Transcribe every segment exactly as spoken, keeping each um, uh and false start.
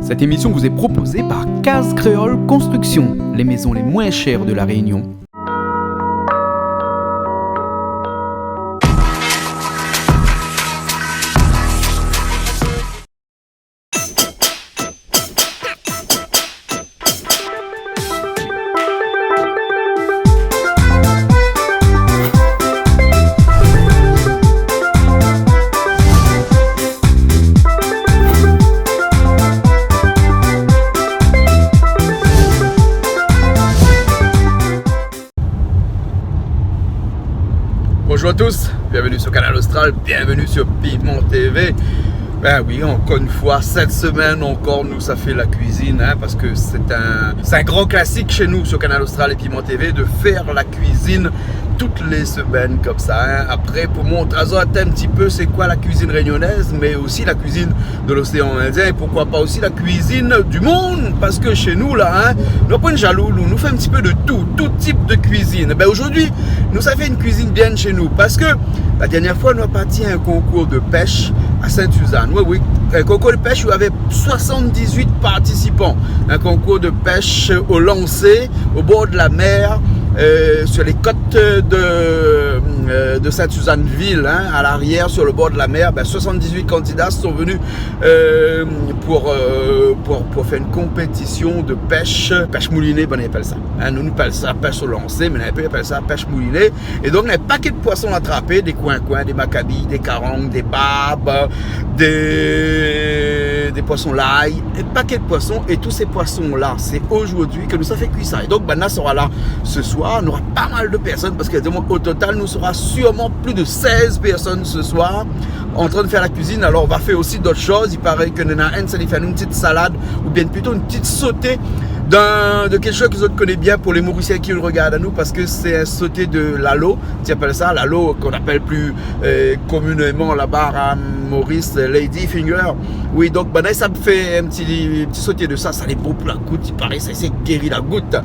Cette émission vous est proposée par Case Créole Construction, les maisons les moins chères de La Réunion. Bonjour à tous, bienvenue sur Kanal Austral, bienvenue sur Piment T V. Ben oui, encore une fois, cette semaine encore, nou sa fé la cuisine, hein, parce que c'est un, c'est un grand classique chez nous sur Kanal Austral et Piment T V de faire la cuisine toutes les semaines comme ça, hein. Après, pou montr azot un petit peu c'est quoi la cuisine réunionnaise, mais aussi la cuisine de l'océan Indien et pourquoi pas aussi la cuisine du monde, parce que chez nous là, hein, nou pran jalou, nou, nou fé un petit peu de tout, tout type de cuisine. Ben aujourd'hui, nou sa fé une cuisine bien chez nous, parce que la dernière fois nou la parti à un concours de pêche à Sainte-Suzanne. Oui, oui, un concours de pêche où il y avait soixante-dix-huit participants. Un concours de pêche au lancer, au bord de la mer, euh, sur les côtes de, euh, de Sainte-Suzanne-Ville, hein, à l'arrière, sur le bord de la mer. Ben, soixante-dix-huit candidats sont venus, euh, pour, euh, pour, pour faire une compétition de pêche, pêche moulinée, ben, nou apèl sa. Hein, nou, nou apèl sa pêche au lancer, mais nou apèl sa pêche moulinée. É donk, néna in pakèt poison atrapé, des coin-coin, des macabis, des carangues, des barbes, des, des poissons laye, in pakèt poison. É tous ces poissons-là, c'est aujourd'hui que nou sa fé kui sa. É donk, banna sera là ce soir. Nou nora pas mal de personnes parce que, au total, nou sera sûrement plus de seize personnes ce soir en train de faire la cuisine. Alors, on va faire aussi d'autres choses. Il paraît que néna inn sa li fé anou une petite salade, ou bien plutôt une petite sautée d'un, de quelque chose que zot i koné bien pour les Mauriciens qui regardent à nous, parce que c'est un sauté de lalo, ti apèl sa, lalo, qu'on appelle plus, euh, communément là-bas à Maurice, lady finger. Oui, donk, banna sa fé un petit, petit sauté de ça, sa lé bon pou la gout, il paraît, sa, sa i guéri la gout.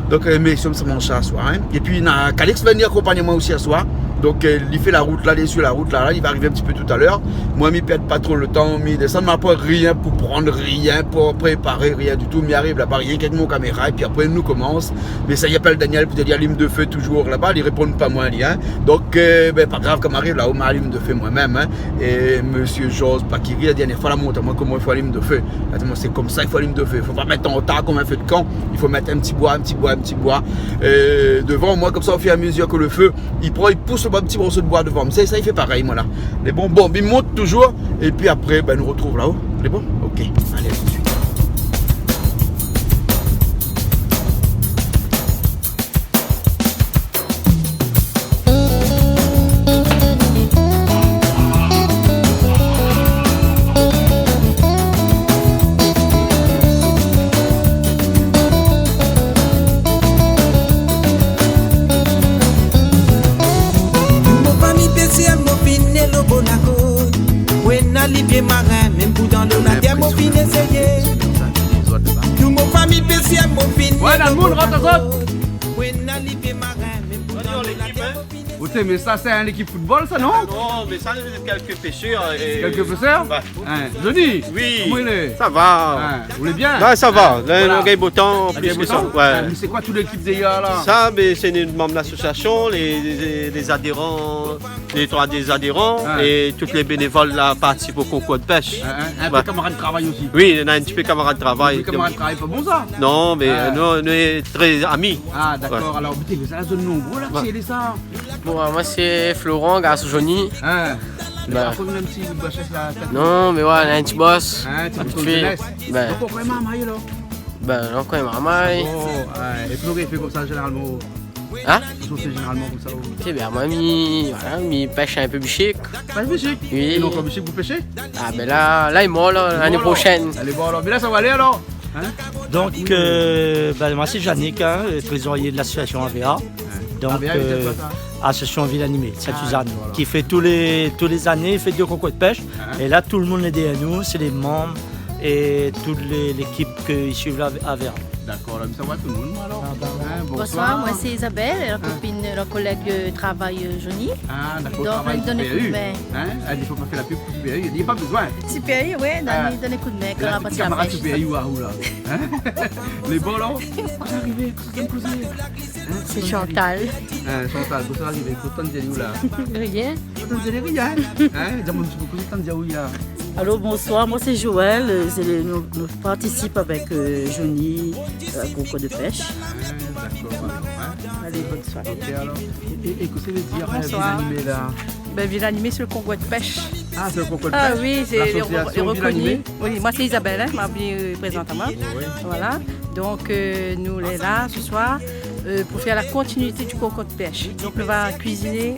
Donk, euh, mé si nou sa manz sa aswar, hein. É pi, néna Calix va venir accompagner moi aussi aswar. Donk, euh, li fé la rout la, li lé sur la rout la, la, li va arivé un petit peu tout à l'heure. Moin, mi pèrd pas trop le temps, mi désann, ma pran rien pou prann, rien pou préparé, rien du tout. Mi ariv laba, rienk avèk mon kaméra, é pi apré, nou komans. Mé sa i apèl Daniel pou dir alim de fé toujours laba, li réponn pas moin, li, hein. Donk, euh, ben, pas grave, kan ma ariv la-o, ma alim de fé moin-mèm, hein. É monsieur Georges Pakiri, la dernière fois, la mont amoin koman i fo alim de fé. La di amoin, sé konmsa i fo alim de fé. Fo pas mèt an ta konm in fé de kan. I fo mèt in ti boi, in ti boi, in ti boi, euh, devan. Moin, konmsa, au fur et à mesure que le feu i pran, i pous le ti morso de boi devan. Mé sa, sa i fé parèy, moin la. Lé bon, bon, mi mont toujours. É pi apré, ben, nou retrouv la-o. Lé bon ? OK. Alé, à tout de suite. Mon fami pésèr, mon fine lo Monaco. Moin néna lipié marin, mèm pou dan lo la tèr, mon fine éséyé. Tout mon fami pésèr, mon fine lo Monaco. Moin néna lipié marin, mèm pou dan lo la tèr, mon fine éséyé. Oté, mé sa, sé in ékip football, sa, non ? Non, mé sa, sé kèk pésèr, euh, kèk pésèr ? Ouais. Hein, Johnny, oui, koman i lé ? Sa va. Hein, ou lé bien ? Ouais, sa va. Hein, la, voilà. Nou gingn bo tan, an plis ke sa. Gingn bo tan ? Ouais. Hein, mé sé koi tout lékip dèrièr, la ? Sa, mé sé in manm lasosiasion, lé, lé, lé adéran, lé troi adéran, hein, é tout lé bénévol la partisip o konkour de pèsh. Hein, hein, in pé kamarad travay osi. Oui, néna in ti pé kamarad travay. In pé kamarad travay, pa bon, sa ? Non, mé, euh, nou, nou lé trè ami. Ah, dakor. Ouais. Alor, mé té, mé sa, la zone nonbré, la, ouais, ki lé sa ? Bon, euh, moin sé Florent, garson Johnny. Hein. Mé ben, parfoi, nou néna in ti bos la tèt. Non, mé ouais, in ti bos. Hein, ti bos de zénès. Ben. Donk, ou koné marmay, alor ? Ben, ou koné marmay. Bon, ouais. É kosa ou fé konmsa, zénéralman ? Hein ? Kosa ou fé zénéralman konmsa, ou ? Té, ben, moin, mi, voilà, mi pèsh in pé bishik. Pèsh bishik ? Oui. É donk, lo bishik, ou pèsh ? Ah, ben la, la, lé mor, la, lané proshèn. Lé mor, la. Lé mor, la. Mé la, sa va alé, alor ? Hein ? Donk, euh, ben, moin, sé Yannick, hein, euh, trézorié de lasosiasion A V A. Hein. Donk, A V A, euh, sé koi, sa ? Asosiasion Vil Animé, Sint-Sizane, ah, voilà, ki fé tou lé, tou lé zané, i fé dé konkour de pèsh. Hein ? É la, tout lo moun lé dèrièr nou, sé lé manm é tout lé, lékip ke i suiv la A V A. Dakor, la, mi sa voir tout le moun, alor. Ah, ben, ouais. Hein, bonsoir. Bonsoir, moin sé Isabelle, la kopine, la kolèg, euh, travay, euh, Johnny. Ah, dakor, donk, nou travay donn koudmin. Hein ? Ah, i fo pa fé la pub pou Super U. I na pa bezoin. Super U, ouais, donn, donn koudmin, kan la parti la pèsh. Kamarad Super U, waouh, la. Hein ? Lé bon, la ? Kosa i ariv, kosa i ariv ? Hein ? Sé Chantal. Hein, Chantal, kosa i ariv ? Kosa ou tann di ali, la ? Rien. Ou tann di ali, rien ? Hein ? Di amoin in ti pé kosa ou tann di ali, la. Allô, bonsoir, moin sé Joël, euh, sé le, nou, nou partisip avèk, euh, Johnny, euh, konkour de pèsh. Ah, dakor, alor, hein. Allez, bonne soirée. Ok, alor. É, é, é kosa i vé dir, euh, Bonsoir. Vil animé, la ? Ben, Vil animé, sé le konkour de pèsh. Ah, sé le konkour de pèsh ? Ah oui, sé le, le Vil animé. Lasosiasion reconnu. Oui, moin sé Isabelle, hein, ma vi, euh, prézant amoin. Oui. Voilà. Donk, euh, nou lé la se soir, euh, pou fé la kontinuité du konkour de pèsh. Donk, nou va kuiziné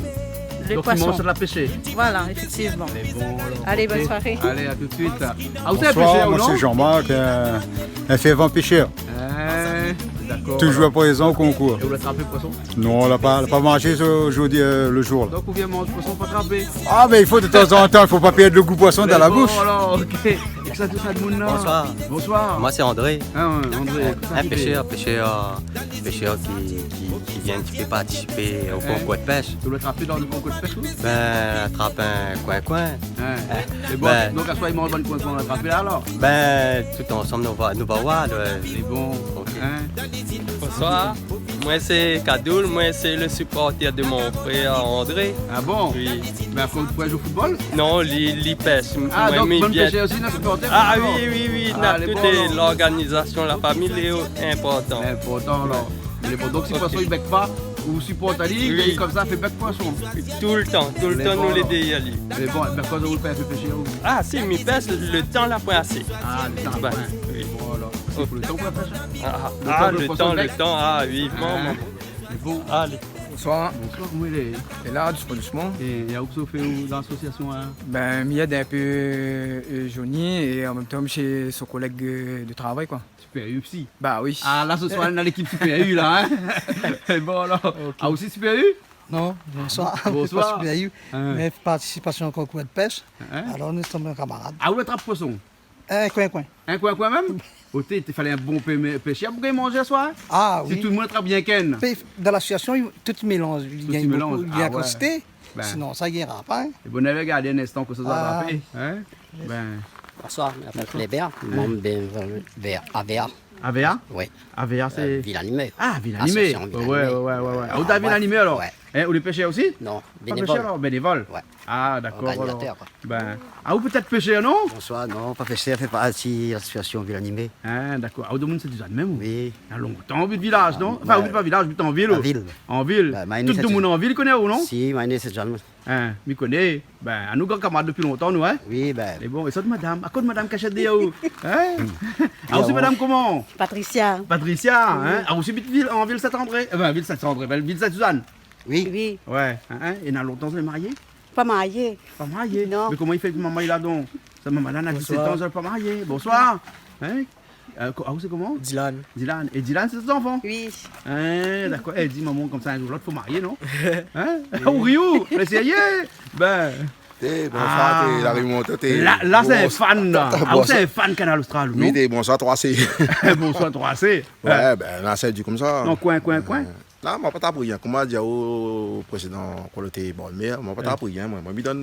le poison. Donk, nou manz la pèsh. Voilà, effectivement. Lé bon, alor. Allez, bonne soirée. Ok. Allez, à tout de suite. Ah, ou sé pèshèr, non ? Bonsoir, moin sé Jean-Marc, euh, in fèrvan pèshèr. Hein, dakor. Toujours présent au concours. É ou la trap poison ? Non, la pa, la pa manzé zordi, euh, le jour, la. Donk, ou vien manz poison, pa trapé. Ah, ben, i fo de tan zan tan, i fo pa pèrd le gou poison dan la boush. Lé bon, alor, ok. É kosa i ariv tout sa moun, la ? Bonsoir. Bonsoir. Moin sé André. Hein, ouais, André, kosa i ariv ? In pèshèr, pèshèr, euh, pèshèr ki, ki, ki vien in ti pé partisipé au konkour de pèsh. Hein ? Ou la trapé dan le konkour de pèsh, ou ? Ben, trap in koin-koin. Hein. Hein. É bon, ben, donk, aswar, i manz bann koin-koin la trapé, alor ? Ben, tout ansanm, nou va, nou va voir, le... Lé bon. Ok. Hein ? Bonsoir. Moin sé Kadoul, moin sé le supporter de mon frèr André. Ah bon ? Oui. Mé akoz, pou zoué football ? Non, li, li pèsh. Ah, donk, mi bann pèshèr osi, na supporter, alor ? Ah oui, oui, oui, na tout, lé bon, alor. Lorganizasion, la fami lé inportan. Inportan, alor. Lé bon. Donk, si poison i bèk pa, ou suport ali, é konmsa, fé bèk poison. Tout le tan, tout le tan, nou lé dèrièr ali. Lé bon, alor. Mé bon, ben, kan ou pèsh, ou pèsh, ou ? Ah, si, mi pèsh le tan la poin asé. Ah, le tan la poin. Oui. Bon, alor. Sé pou le tan ou pèsh. Ah, le tan, le tan, ah, vivman. Hein ? Lé bon. Allez. Bonsoir. Bonsoir, koman i lé ? É la, dousman, dousman. É, é ou, kosa ou fé, ou, dan lasosiasion, hein ? Ben, mi èd in pé, euh, Johnny é an mèm tan, mi sé son kolèg, euh, de travay, koi. Super U osi. Bah oui. Ah, la, se soir, nou na lékip Super U, la, hein. Bon, alor. Ok. Ah, ou osi Super U ? Non, bonsoir. Bonsoir. Sé pa Super U, hein, mé partisipasion konkour de pèsh. Hein ? Alor, nou sé kamarad. Ah, ou la trap poison ? In koin-koin. In koin-koin mèm ? Oté, té falé in bon pé-, pèshèr pou gingn manzé aswar, hein ? Ah oui. Si tout le moun i trap rienk inn. Pé-, dan lasosiasion, tout i mélanz. Tout i mélanz. I gingn bonpé, i gingn kantité. Ah ouais. Ben. Sinon, sa i ira pa, hein. É bon, nou va gard in instan kosa sa va fé, hein ? Ben. Bonsoir, mi apèl Kléber, manm bénévol A V A. A V A ? Oui. A V A, sé ? Euh, Vil Animé. Ah, Vil Animé. Asosiasion Vil Animé. Ouais, ouais, ouais, ouais. Ah, ou dan Vil Animé, alor ? Ouais. Hein, ou lé pèshèr osi ? Non, bénévol. Pa pèshèr, alor, bénévol. Ouais. Ah, dakor, alor. Organizatèr, koi. Ben, ah, ou pétèt pèshèr, non ? Bonsoir, non, pa pèshèr, fé parti lasosiasion Vil Animé. Hein, dakor. Ah, ou domoun Sint-Sizane mèm, ou ? Oui. Na lontan, ou abit vilaz, non ? Anfin, ou abit pa vilaz, ou abit an vil, ou ? An vil. Tout domoun an vil i koné aou, non ? Si, moin lé né Sint-Sizane. Hein, mi koné. Ben, anou gran kamarad dopi lontan, nou, hein ? Oui, ben. É bon, é sat madam, akoz madam kashèt dèrièr ou ? Hein ? Ah, ou sé madam koman ? Patricia. Patricia, hein ? Ah, ou osi abit vil, an vil Sint-André. Enfin, vil Sint-André, ben, vil Sint-Sizane. Oui. Oui. Ouais, hein, hein. É na lontan zot lé marié ? Pa marié. Pa marié ? Non. Mé koman i fé, momon la, donk ? Sa momon la, na disèt an, zot lé pa marié. Bonsoir. Hein ? Euh, ko-, ah, ou sé koman ? Dylan. Dylan. É Dylan, sé zanfan ? Oui. Hein, dakor. É, di momon konmsa, in zour ou lot, fo marié, non ? Hein ? Oui. Ou ri, ou ? Mé sérié ? Ben. Eh, bonsoir, ah, té, la rimonté, té, la, la, sé in fan, la. Ah, ou sé in fan Kanal Austral, non ? Oui, té, bonsoir, trois C. Bonsoir, trois C. Ouais, ben, la, sé di konmsa. Non, koin, koin, koin. Euh, Non, moin pa trap rien. Koman di aou, présédan, kan nou té bor mèr, moin pa trap rien, moin. Moin, mi donn,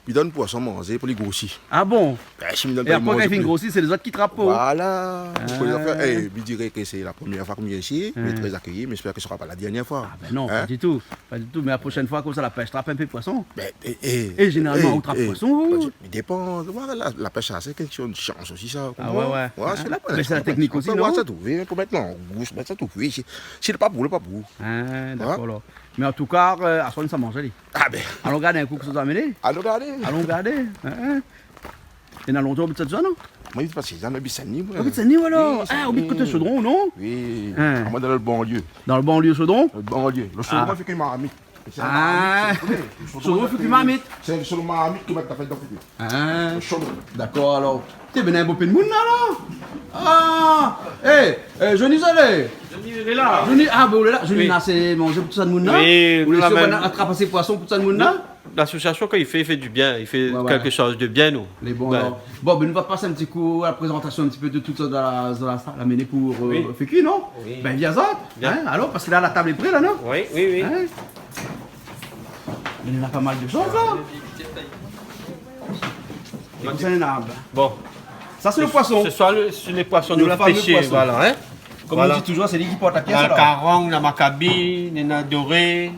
mi donn poison manzé pou li grosi. Ah bon ? Ben, si mi donn pa manzé pou li. É apré, kan li fine grosi, sé lézot ki trap pou ou. Voilà. Ah. Pou lé zafèr, eh, mi diré ke sé la promièr foi ke mi vien isi, mé tré akéyi, mé mi éspèr ke sera pa la dernièr foi. Ah ben non, pa ditou, pa ditou. Mé la proshèn foi, konmsa, la pèsh, trap in pé poison. Ben, eh, eh, é zénéralman, eh, ou trap poison, ou ? Ben, i dépan. Voilà, la, la pèsh, sa, sé késtion de shans osi, sa. Ah ouais, ouais. Ouais, sé la, sé la téknik osi, non ? Ou pé voir sa, trouvé, pou mèt an gous, mèt sa, trouvé. Si, si lé pa pou ou, lé pa pou ou. Ah, dakor, alor. Mé an tou ka, euh, aswar nou sa manz ali. Ah ben. Alon gard in kou kosa zot la amené. Alon gardé. Alon gardé. Hein, hein. É na lontan ou abit Sint-Sizane, non ? Moin, mi abit pa Sint-Sizane, mi abit Saint-Denis, moin. Ou abit Saint-Denis, alor ? Oui, Saint-Denis. Ah, ou abit koté Chaudron, non ? Oui. Hein. Ah, moin, dan le banlieue. Dan le banlieue Chaudron ? Le banlieue. Le Chaudron, ah, i fé kui marmit. Ah. Sé in marmit, si ou koné. Le Chaudron, i fé kui marmit. Sé le Chaudron marmit ke moin la fé dan foutu. Ah. Le Chaudron. Dakor, alor. Té, ben, in bonpé d'moun la, la. Ah, eh, eh, Johnny, sa lé ? Johnny lé la. Johnny, ah, bon, lé la. Johnny, oui, la, sé manzé pou tout sa d'moun la. Oui, nou la mèm. Ou lé sir ou la atrap asé poison pou tout sa d'moun la ? Lasosiasion, kan i fé, i fé di bien, i fé kèlkshoz de bien, nou. Ouais, ouais. Lé bon, alor. Bon, bin, nou va pas in ti kou a la prézantasion in ti pé de tout sa dan la, dan la sal, la méné pou, euh, fé kui, non ? Oui. Bin, vien sa, hein, alor, parske la, la tab lé pré, la, non ? Oui, oui, oui. Hein ? Mé néna pa mal de shoz, la. Bon. Sa, sé le poison. Sé soi le, sé le poison nou la pésé, voilà, hein. Le fameux poison. Kom nou di toujour, sé li ki port la pièce, alor. Néna karang, néna makabi, néna doré.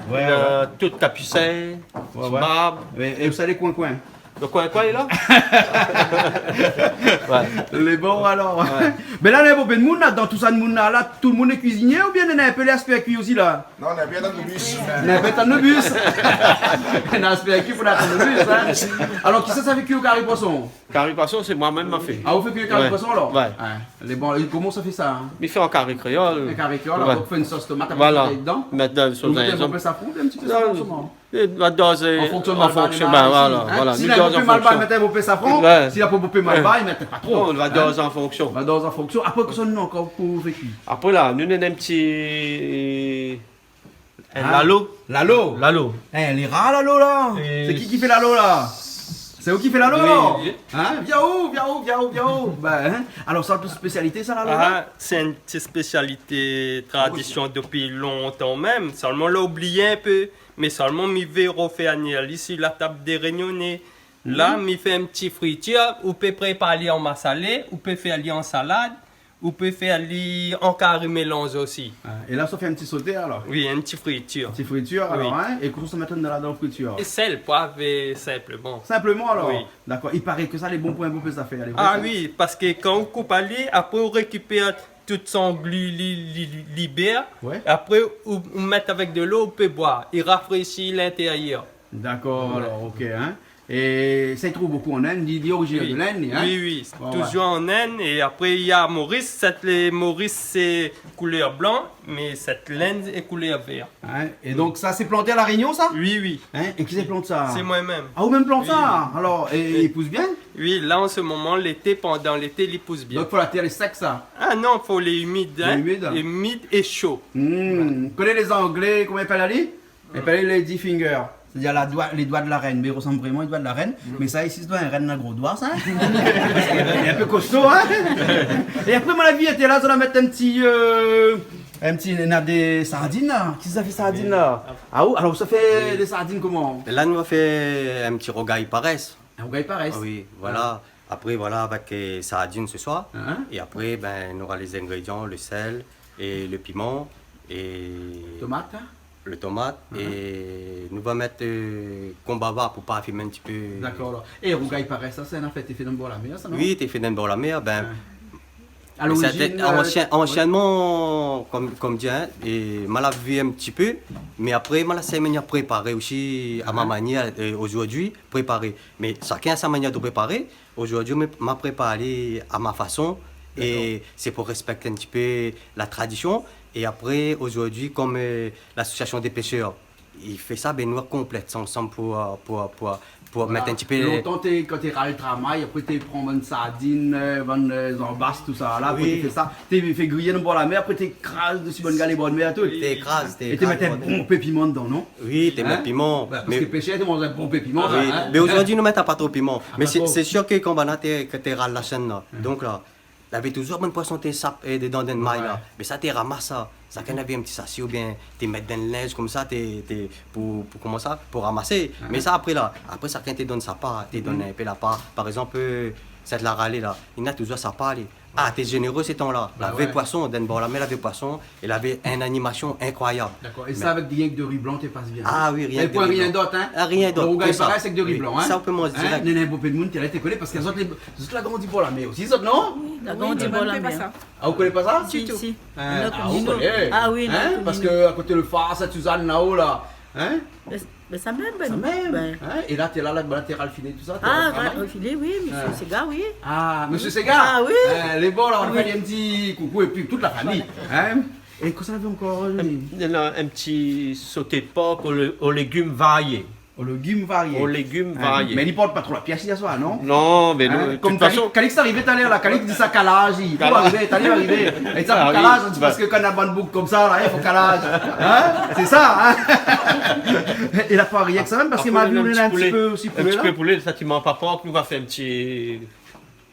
Ouais, néna tout, kapisen, barb. É, é ousa lé koin-koin ? Le koin-koin, lé la ? Ouais. Lé bon, alor. Ouais. Mé la, néna bonpé d'moun la, dan tout sa d'moun la, la, tout le moun lé kuizinié oubien néna in pé lé aspé kui osi, la ? Non, néna bien dan le bis. Néna bien dan le bis. Néna aspé kui pou néna dan le bis, hein. Alor, kisa sa fé kui o kari poison ? Kari poison, sé moin mèm ma fé. Ah, ou fé kui kari poison, alor ? Ouais. Hein. Lé bon, é koman sa fé sa, hein ? Mi fé an kari kréol. In kari kréol, alor, ou fé in sos tomat, apré ou mèt dedan. Voilà. Mèt dan le sos, in pé safran, in ti pé safran, sèlman. É va dozé an fonksion de malba, voilà, voilà. Si la pé malba, mèt in pé safran. Ouais. Si la pé malba, mèt pa tro. Non, va dozé an fonksion. Va dozé an fonksion. Apré, kosa nou néna ankor pou fé kui ? Apré la, nou néna in ti Hein ? Lalo. Lalo. Lalo. Hein, lé rar, lalo, la. Sé ki ki fé lalo, la ? Sé ou ki fé lalo, la ? Oui. Hein ? Vien ou, vien ou, vien ou, vien ou. Bin, hein ? Alor, sa, out spésialité, sa, lalo, la ? Ah, sé in ti spésialité tradision dopi lontan mèm. Sèlman, la oublié in pé. Mé sèlman, mi vé rofé ani ali si la tab dé Rényoné. La, mi fé in ti fritir, ou pé prépar ali an masalé, ou pé fé ali an salad, ou pé fé ali an kari mélanz osi. Ah, é la, sa fé in ti soté, alor ? Oui, in ti fritir. Ti fritir, alor, hein ? É kosa sa mèt dan la, dan fritir ? É sèl, poiv, é sinpleman. Sinpleman, alor ? Oui. Dakor. I paré ke sa lé bon pou in bonpé zafèr, lé vré, sa ? Ah oui, parske kan ou koup ali, apré ou rékipèr tout son gli, li, li, li, libèr. Ouais. Apré ou, ou mèt avèk dolo, ou pé boir. I rafréshi lintérièr. Dakor, alor, OK, hein. É sa i trouv bonpé an Inde, li, li orizinèr de l'Inde, li, hein ? Oui, oui, toujour an Inde, é apré, néna Maurice, sèt lé Maurice, sé koulèr blan, mé sèt l'Inde, sé koulèr vèr. Hein ? É donk, sa, sé planté a La Rényon, sa ? Oui, oui. Hein ? É kisa i plant sa ? Sé moin mèm. Ah, ou mèm plant sa ? Oui. Alor, é, é i pous bien ? Oui, la, an se moman, lété, pandan lété, li pous bien. Donk, fo la tèr lé sèk, sa ? Ah non, fo lé imid, hein. Lé imid ? Imid é sho. Hmm. Ou koné lé Anglé, koman i apèl ali ? I apèl ali lady finger. Sétadir la doi, lé doi de la rèn. Mé i rosanm vréman lé doi de la rèn. Mm. Mé sa, isi, sé doi in rèn, in gro doi, sa, hein. Lé in pé kosto, hein. É apré, moin la vi, té la, sa la mèt in ti, euh, in ti, néna dé sardine, la. Kisa i fé sardine, la ? Oui. Ah, ou, alor, sa fé dé sardine koman ? La, nou va fé in ti rougay parès. In rougay parès ? Ah oui, voilà. Ah. Apré, voilà, avèk, euh, sardine se soir. Hein ? É apré, bin, nora lé zingrédian, le sèl é le piman é le tomat, hein ? Hein ? É nou va mèt, euh, konbava pou parfimé in ti pé. Dakor, alor. É rougay parès, sa, sé in afèr té fé dan bor la mèr, sa, non ? Oui, té fé dan bor la mèr, bin, hein. A lorizin, euh, ansièn-, oui. Ansiènman, kom, kom di, hein, é ma la vi in ti pé, mé apré, ma la sèy manièr préparé osi, a ma manièr, euh, ojourdui, préparé. Mé shakinn a sa manièr de préparé. Ojourdui, mi, ma prépar ali a ma fason, é sé pou rèspèkté in ti pé la tradision. É apré, ojourdui, kom, euh, lasosiasion dé pésèr i fé sa, bin, nou la konplèt sa ansanm pou, euh, pou, euh, pou, euh, pou mèt in ti pé. Voilà. Lontan, té, kan té ral tramay, apré té pran bann sardine, euh, bann, euh, zanbas, tousa la, apré té fé sa. Té fé griyé dan bor la mèr, apré té kraz dési bann galé bor la mèr, tout. Té kraz, té kraz. É té mèt in bonpé piman dedan, non ? Oui, té mèt piman. Hein ? Bin, parske pésèr té manz in bonpé piman, sa, hein ? Mé ojourdui, nou mèt pa tro piman. Ah, pa tro. Mé sé, sé sir ke kan banna té, ke té ral la shèn la. Donk la, lavé toujour bann poison té sap, euh, dedan, dann may la. Ouais. Mé sa, té ramas sa. Shakinn lavé in ti sashé oubien té mèt dann linz konmsa, té, té, pou, pou koman sa, pou ramasé. Mé sa, apré la, apré shakinn té donn sa par, té donn in pé la par. Par égzanp, euh, sèt la ralé la, li néna toujour sa par, li. Ah, té zénéré sé tan la. Ba ouais. Lavé poison, dann bor la mèr, lavé poison, é lavé in animasion inkroiyab. Dakor. É sa, avèk rienk do ri blan, té pas bien. Ah oui, rienk do ri blan. É poin rien dot, hein ? Ah, rien dot, ke sa. Lo rougay parès avèk do ri blan, hein ? Oui. Sa, ou pé manz dirèk. Hein ? Néna bonpé d'moun té la, té koné, parske zot, zot la grandi bor la mèr osi, zot, non ? Oui, nou la grandi bor la mèr. Ah, ou koné pa sa ? Si, si. Hein ? Ah, ou koné. Ah oui, nou la koni. Parske akoté le Far, Sint-Sizane, la-o la. Hein ? Bin, sa mèm, bin. Sa mèm. Hein ? É la, té la, la, té ral finé, tousa, té ral tramay ? Ah, ral finé, oui, mésyé Séga, oui. Ah, mésyé Séga ? Ah oui. Hein, lé bon la, nou fé in ti koukou épi tout la fami. Hein ? É kosa lavé ankor, euh, Julie ? Néna in ti soté de por o lé-, o légim varié. O légim varié. O légim varié. Mé li port pa tro la pièss, li, aswar, non ? Non, mé de tout fason, Calix, Calix arivé talèr la, Calix di sa kalaz, li arivé talèr, arivé. É sa, kalaz, sé parske kan na bann boug konmsa la, i fo kalaz. Sé sa, in ? É la pa rien ke sa mèm, parske ma vi ou néna in ti pé osi poulé la. In ti pé poulé, sa ti mank pa, nou va fé in ti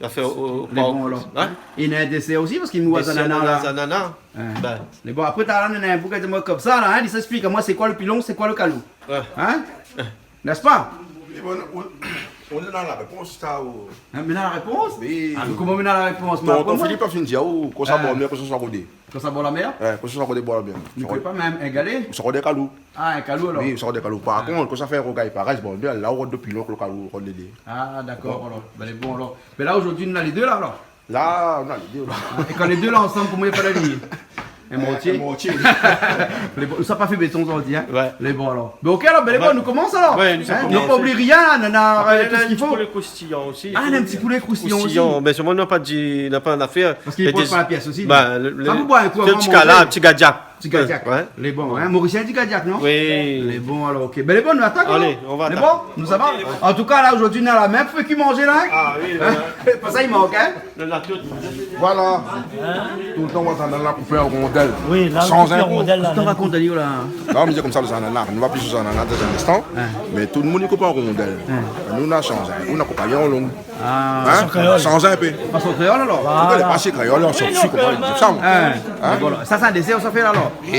Zafèr o, o, lé bon, alor. In ? É néna in désèr osi, parske mi voi zanana la. Désèr, zanana. Bin. Lé bon, apré, talèr néna in boug la di amoin konmsa la, in, li sa ésplik amoin sé koi lo pilon, sé koi lo kalou. In ? N'est-ce pas ? Lé bon, ou, ou néna la répons, sa, ou ? In, mi néna la répons ? Oui. A, mé koman mi néna la répons ? Tonton Philippe la fine di aou, kosa bor mèr, kosa swa rodé. Kosa bor la mèr ? Kosa swa rodé bor la mèr. Mi koné pa mèm, in galé ? Swa rodé kalou. A, in kalou, alor. Oui, swa rodé kalou. Par kont, kosa fé rogay parèy, bon, la ou rod pilon, lo kalou, rod lé dé. A, dakor, alor. Bin, lé bon, alor. Mé la, zordi, nou néna lé dé la, alor. La, nou néna lé dé la. É kan lé dé la ansanm, koman i apèl ali ? In mortié. In mortié. Lé bon, sa pa fé béton zordi, in ? Oué. Lé bon, alor. Bin, OK, alor, bin, lé bon, nou komans, alor. Oué, nou komans. Nou la pa oubli rien, nou néna tout sak i fo. Apré, nou néna in ti poulé kroustiyan osi. A, nou néna in ti poulé kroustiyan osi. Kroustiyan, mé solman nou la pa di, nou la pa nafèr. Parske li port pa la pièss osi. Bin, lo, lo, in ti kadiak. Ti kadiak. Oué. Lé bon, in. Morisien i di kadiak, non ? Oui. Lé bon, alor, OK. Bin, lé bon, nou atak, alor. Alé, nou va atak. Lé bon, nou sava. An tou ka, la, zordi, nou néna la min pou fé kui manzé la, in ? A oui, oué. Pa sa i mank, in ? Nou néna tout. Voilà. Toultan, ou voi zanana la koupé an rondèl. Oui, la, koupé an rondèl, la. San in pé. Kosa ou rakont, Dani, la ? Non, mi di konmsa, lo zanana. Nou va plis lo zanana dan in instan. In. Mé tout lo moun i koup an rondèl. In. Nou, nou la shanz in pé. Nou la koup an long. A. In ? Fason kréol. Shanz in pé. Fason kréol, alor ? Voilà. Ou koné pa si kréol, ou sort si koman i di sa, in ? Voilà. Sa, sé in désèr, sa fé la, alor ? É,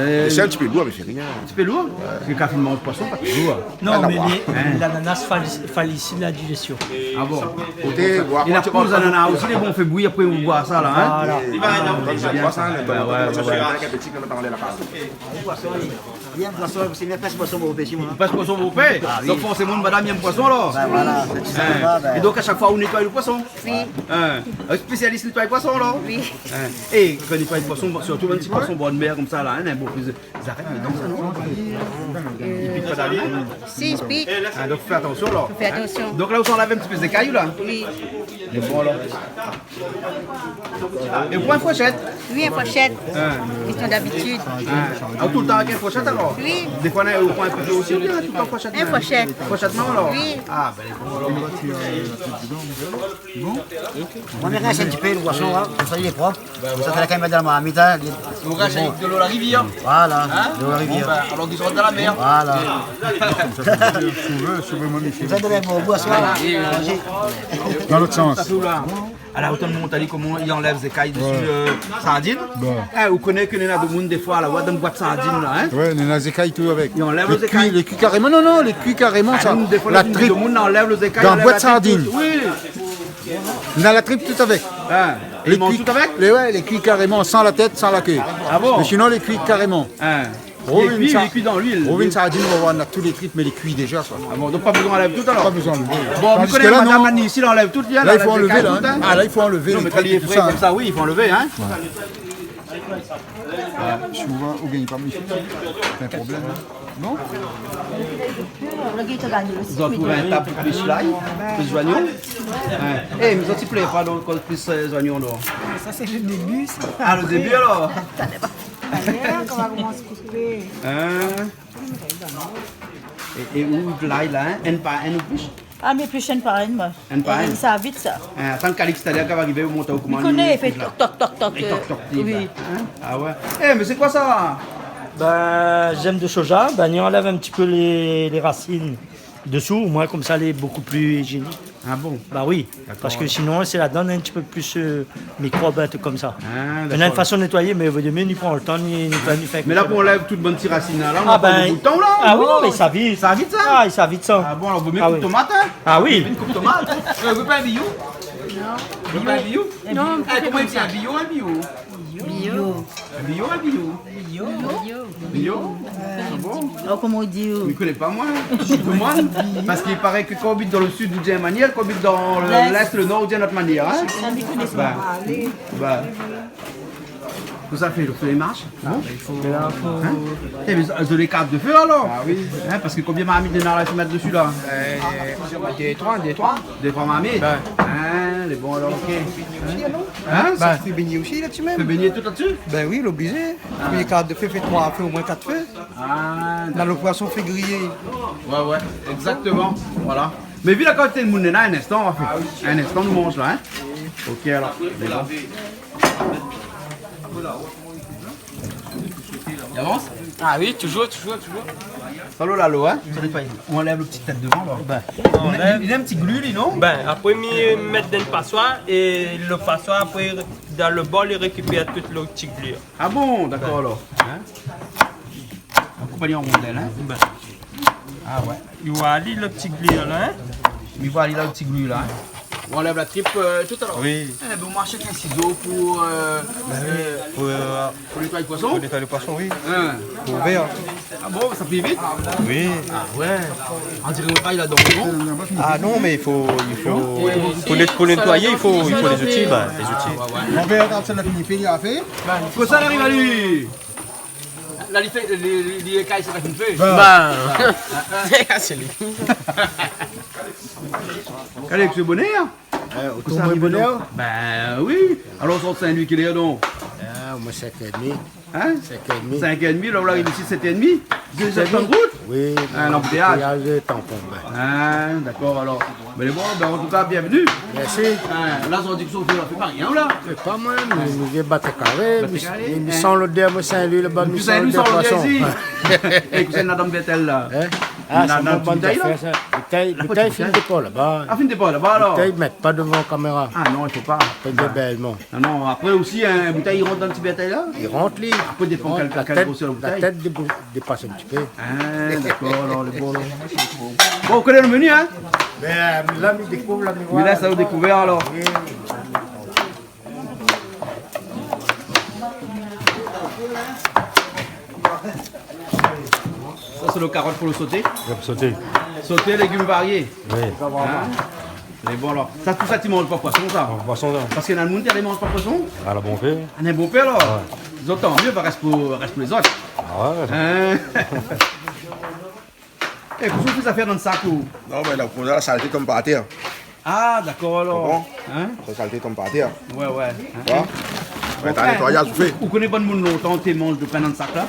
é, sé in ti pé lour, mé sé rien. In ti pé lour ? Parske kan i manz poison, pa toujour. Non, mé lé, lé, lananas fa-, falisit la dijestion. A bon ? Koté, é la po zanana osi, lé bon, fé bouyi, apré ou boi sa la, in ? Voilà. Oué, oué, oué. Bien, poison, sé bien, pès poison, mon pé, moin. Pès poison, mon pé ? A oui. Donk, forséman, madam i èm poison, alor. Bin voilà, sé sa. In. É donk, a shak foi, ou nétoy lo poison ? Oui. In. In spésialis nétoy poison, alor ? Oui. In. É kan nétoy poison, sirtou bann ti poison bor de mèr konmsa la, in, bon, plis Zafèr pikan sa, non ? I pik pa dan la min ? Si, i pik. A, donk fé atansion, alor. Fé atansion. Donk la, ou sa anlèv in ti pé zékay, la ? Oui. Lé bon, alor. É ou pran in foursèt ? Oui, in foursèt. In. Késtion dabitid. In. A, toultan avèk in foursèt, alor ? Oui. Défoi, ou pran in kouto osi, oubien toultan foursèt mèm ? In foursèt. Foursèt mèm, alor ? Oui. A, bin, lé bon, alor. Bon. Bon, mé rès in ti pé lo poison, in, konmsa li lé prop. Konmsa, talèr kan i mèt dan la marmit, in, li, ou rash avèk dolo la rivièr. Voilà, dolo la rivièr. Bon, bin, alor k'i sort dan la mèr. Voilà. Souvé, souvé, magnifique. Konmsa, dolo, bon, boi, aswar. Voilà. Dan lot sans. Sa fé ou la ? Ala, otan mont ali koman i anlèv zékay dési, eu, sardine. Bon. É, ou koné ke néna demoun défoi, la, ou dan bwat sardine la, in ? Oué, néna zékay tout avèk. I anlèv lo zékay. Lé kui, lé kui karéman. Non, non, lé kui karéman, sa. A, nou, défoi, la trip. Demoun i anlèv lo zékay, i anlèv la trip, tout. Dan bwat sardine. Oui. Néna la trip tout avèk. A, é i manz tout avèk ? Lé, oué, lé kui karéman, san la tèt, san la ké. A bon ? Mé sinon, lé kui karéman. A. Lé kui, lé kui dan luil. Rovin sardine, ou va voir, néna tout lé trip, mé lé kui déza, sa. A bon, donk pa bezoin anlèv tout, alor ? Pa bezoin anlèv. Bon, mi koné, madam Annie isi, la anlèv tout, la, la, i fo anlèv tout, in. A, la, i fo anlèv lé trip é tousa, in. Konmsa, oui, i fo anlèv, in. Oué. A, si ou voi, ou gingn pa, mé sé in problèm, in. Non ? Zot i trouv in tab pou plis lay, plis zoignon. In. É, mé zot i plèr pa, donk, plis, eu, zoignon, non ? Sa, sé lo débi, sa. A, lo débi, alor ? Talèr, kan va komans koupé. In. É, é ou lay la, in, inn par inn ou plis ? A, mi éplis inn par inn, moin. Inn par inn. É sa i sava vit, sa. A, atann, Calix, talèr kan va arivé, ou mont aou koman li éplis la. Li koné, i fé tok, tok, tok, tok, eu, wi. In ? A oué. É, mé sé koi sa ? Bin, zèm de soja, bin, i anlèv in ti pé lé, lé rasine désou, omoin konmsa lé bokou pli ijiénik. A bon ? Ba wi, dakor. Parske sinon, sé ladan in ti pé plis, eu, mikrob, in truk konmsa. A, dakor. Néna in fason de nétoiyé, mé vo myé ni pran lo tan, ni, ni, ni fé. Mé la, pou anlèv tout bann ti rasine la, la, nou la pran bonpé de tan, la. A wi, non, mé sa vit. Sa vit, sa ? A, sa vit, sa. A bon, alor, vo myé koup tomat, in ? A wi. Vo myé koup tomat. Eu, ou vé pa in biyou ? Non. Ou vé pa in biyou ? Non. É, koman i di in biyou, in biyou ? Biyou. In biyou, in biyou ? Biyou. Biyou ? A bon ? Alor, koman i di, eu ? Mi koné pa, moin. Koman ? Parske i paré ke kan ou abit dan lo sid, ou di in manièr, kan ou abit dan lo, lès, lo nor, ou di in ot manièr, in ? Sa, mi koné pa. Ba. Ba. Kosa i fé, lo fé i marsh ? Non ? Mé la, fo... In ? É, mé zot lé kap de fé, alor ? A wi. In, parske konbien marmit néna la, i fo mèt dési, la ? Eu, dé, troi, dé, troi. Dé, troi marmit ? Ba. In, lé bon, alor, OK. In ? Ba. Sa fé bégné osi, la-dsi mèm. Fé bégné tout la-dsi ? Bin wi, lé oblizé. A. Fé kat fé, fé troi fé, omoin kat fé. Ah, dan lo poison fé griyé. Ouais, ouais, exactement. Voilà. Mé vi la kantité d'moun néna, in instan, nou va fé. In instan, nou manz la, hein. Ok, alor. Mé bon. I avans ? Ah oui, toujours, toujours, toujours. Sa lo lalo, hein ? Sa dépan. Nou anlèv lo ti tèt dovan, la. Ben, nou anlèv. Li, li néna in ti glu, li, non ? Ben, apré, mi mèt dan in pasoir, é lo pasoir, apré, dan lo bol, li rékipèr tout lo ti glu. Ah bon, dakor, alor. Hein ? Nou koup ali an rondèl, hein ? Ben. Ah ouais. Ou voi ali lo ti glu la, hein ? Ou voi ali la, lo ti glu la, hein ? Ou anlèv la trip, euh, tout alor ? Oui. Eh ben, ou marsh èk in sizo pou, euh, ben oui, euh, pou, euh, pou nétoy poison ? Pou nétoy lo poison, oui. Hein. Pou ouvèr. Ah bon, sa i fé vit ? Oui. Ah ouais. On diré ou travay ladan, non ? Ah non, mé i fo, i fo, pou nèt-, pou nétoyé, i fo, i fo lé zouti, ben, lé zouti. Ah ouais, ouais. Mon pèr, atann, sa la fini fé, li la fé. Kosa la ariv ali ? La, li fé, li, li, li ékay, sa la fé. Ben. Sé li. Alé, sé bonèr. Euh, kosa la ariv ali ? Ben oui. Alor, ou sort Sin-Lwi kèl èr, donk ? Ah, moin, sink èr édmi. Hein ? Sink èr édmi. Sink èr édmi, la, ou ariv isi sèt èr édmi. Dé zèr d'tan de rout ? Oui, ah, lanboutéyaz. Lanboutéyaz, tanpon, ben. Ah, dakor, alor. Ben, bon, ben, an tou ka, bienvenu. Mèrsi. Hein, la, sa i di ke sa i fé pa rien, la. Sé pa moin, mé mi vien bat karé, bat karé, mi, mi san lodèr, moin, Sin-Lwi, laba, mi san lodèr poison. Isi. É, kosa néna dan bètèl, la ? Hein ? Ah, sé mon bann zafèr, sa. Néna dan ti boutèy, la ? Boutèy, boutèy, fine dépor laba. Ah, fine dépor laba, alor ? Boutèy, mèt pa dovan kaméra. Ah non, i fo pa. Fé bèlman. Non, non, apré osi, in boutèy, i rant dan ti bètèl la ? I rant, li. Apré, dépan kèl, kèl grosèr boutèy. I rant, la tèt, la tèt dé-, dépas in ti pé. Ah, dakor, alor, lé bon, la. Bon, ou koné lo meni, hein ? Ben, la, mi dékouv, la, mi voi. Mé la, sa, ou dékouvèr, alor. Oui. Sa, sé lo karot pou lo soté. Pou soté. Soté, légim varié. Oui. Hein ? Lé bon, alor. Sa, tout sa, ti manz pa poison, sa ? Pa poison, sa. Parske néna moun i manz pa poison. Ah, la bonpé. Ah, néna bonpé, alor. Ouais. Zot, tan myé, va rès pou, rès pou lézot. Ah ouais. Hein ? É, kosa ou fé zafèr dan sak, ou ? Non, mé la, pou la salté i tonm par tèr. Ah, dakor, alor. Konpran ? Hein ? Sa, salté i tonm par tèr. Ouais, ouais. Hein ? Bon. Mé ta nétoyaz, ou fé. Ou koné bann moun lontan té manz do pin dan sak, la ?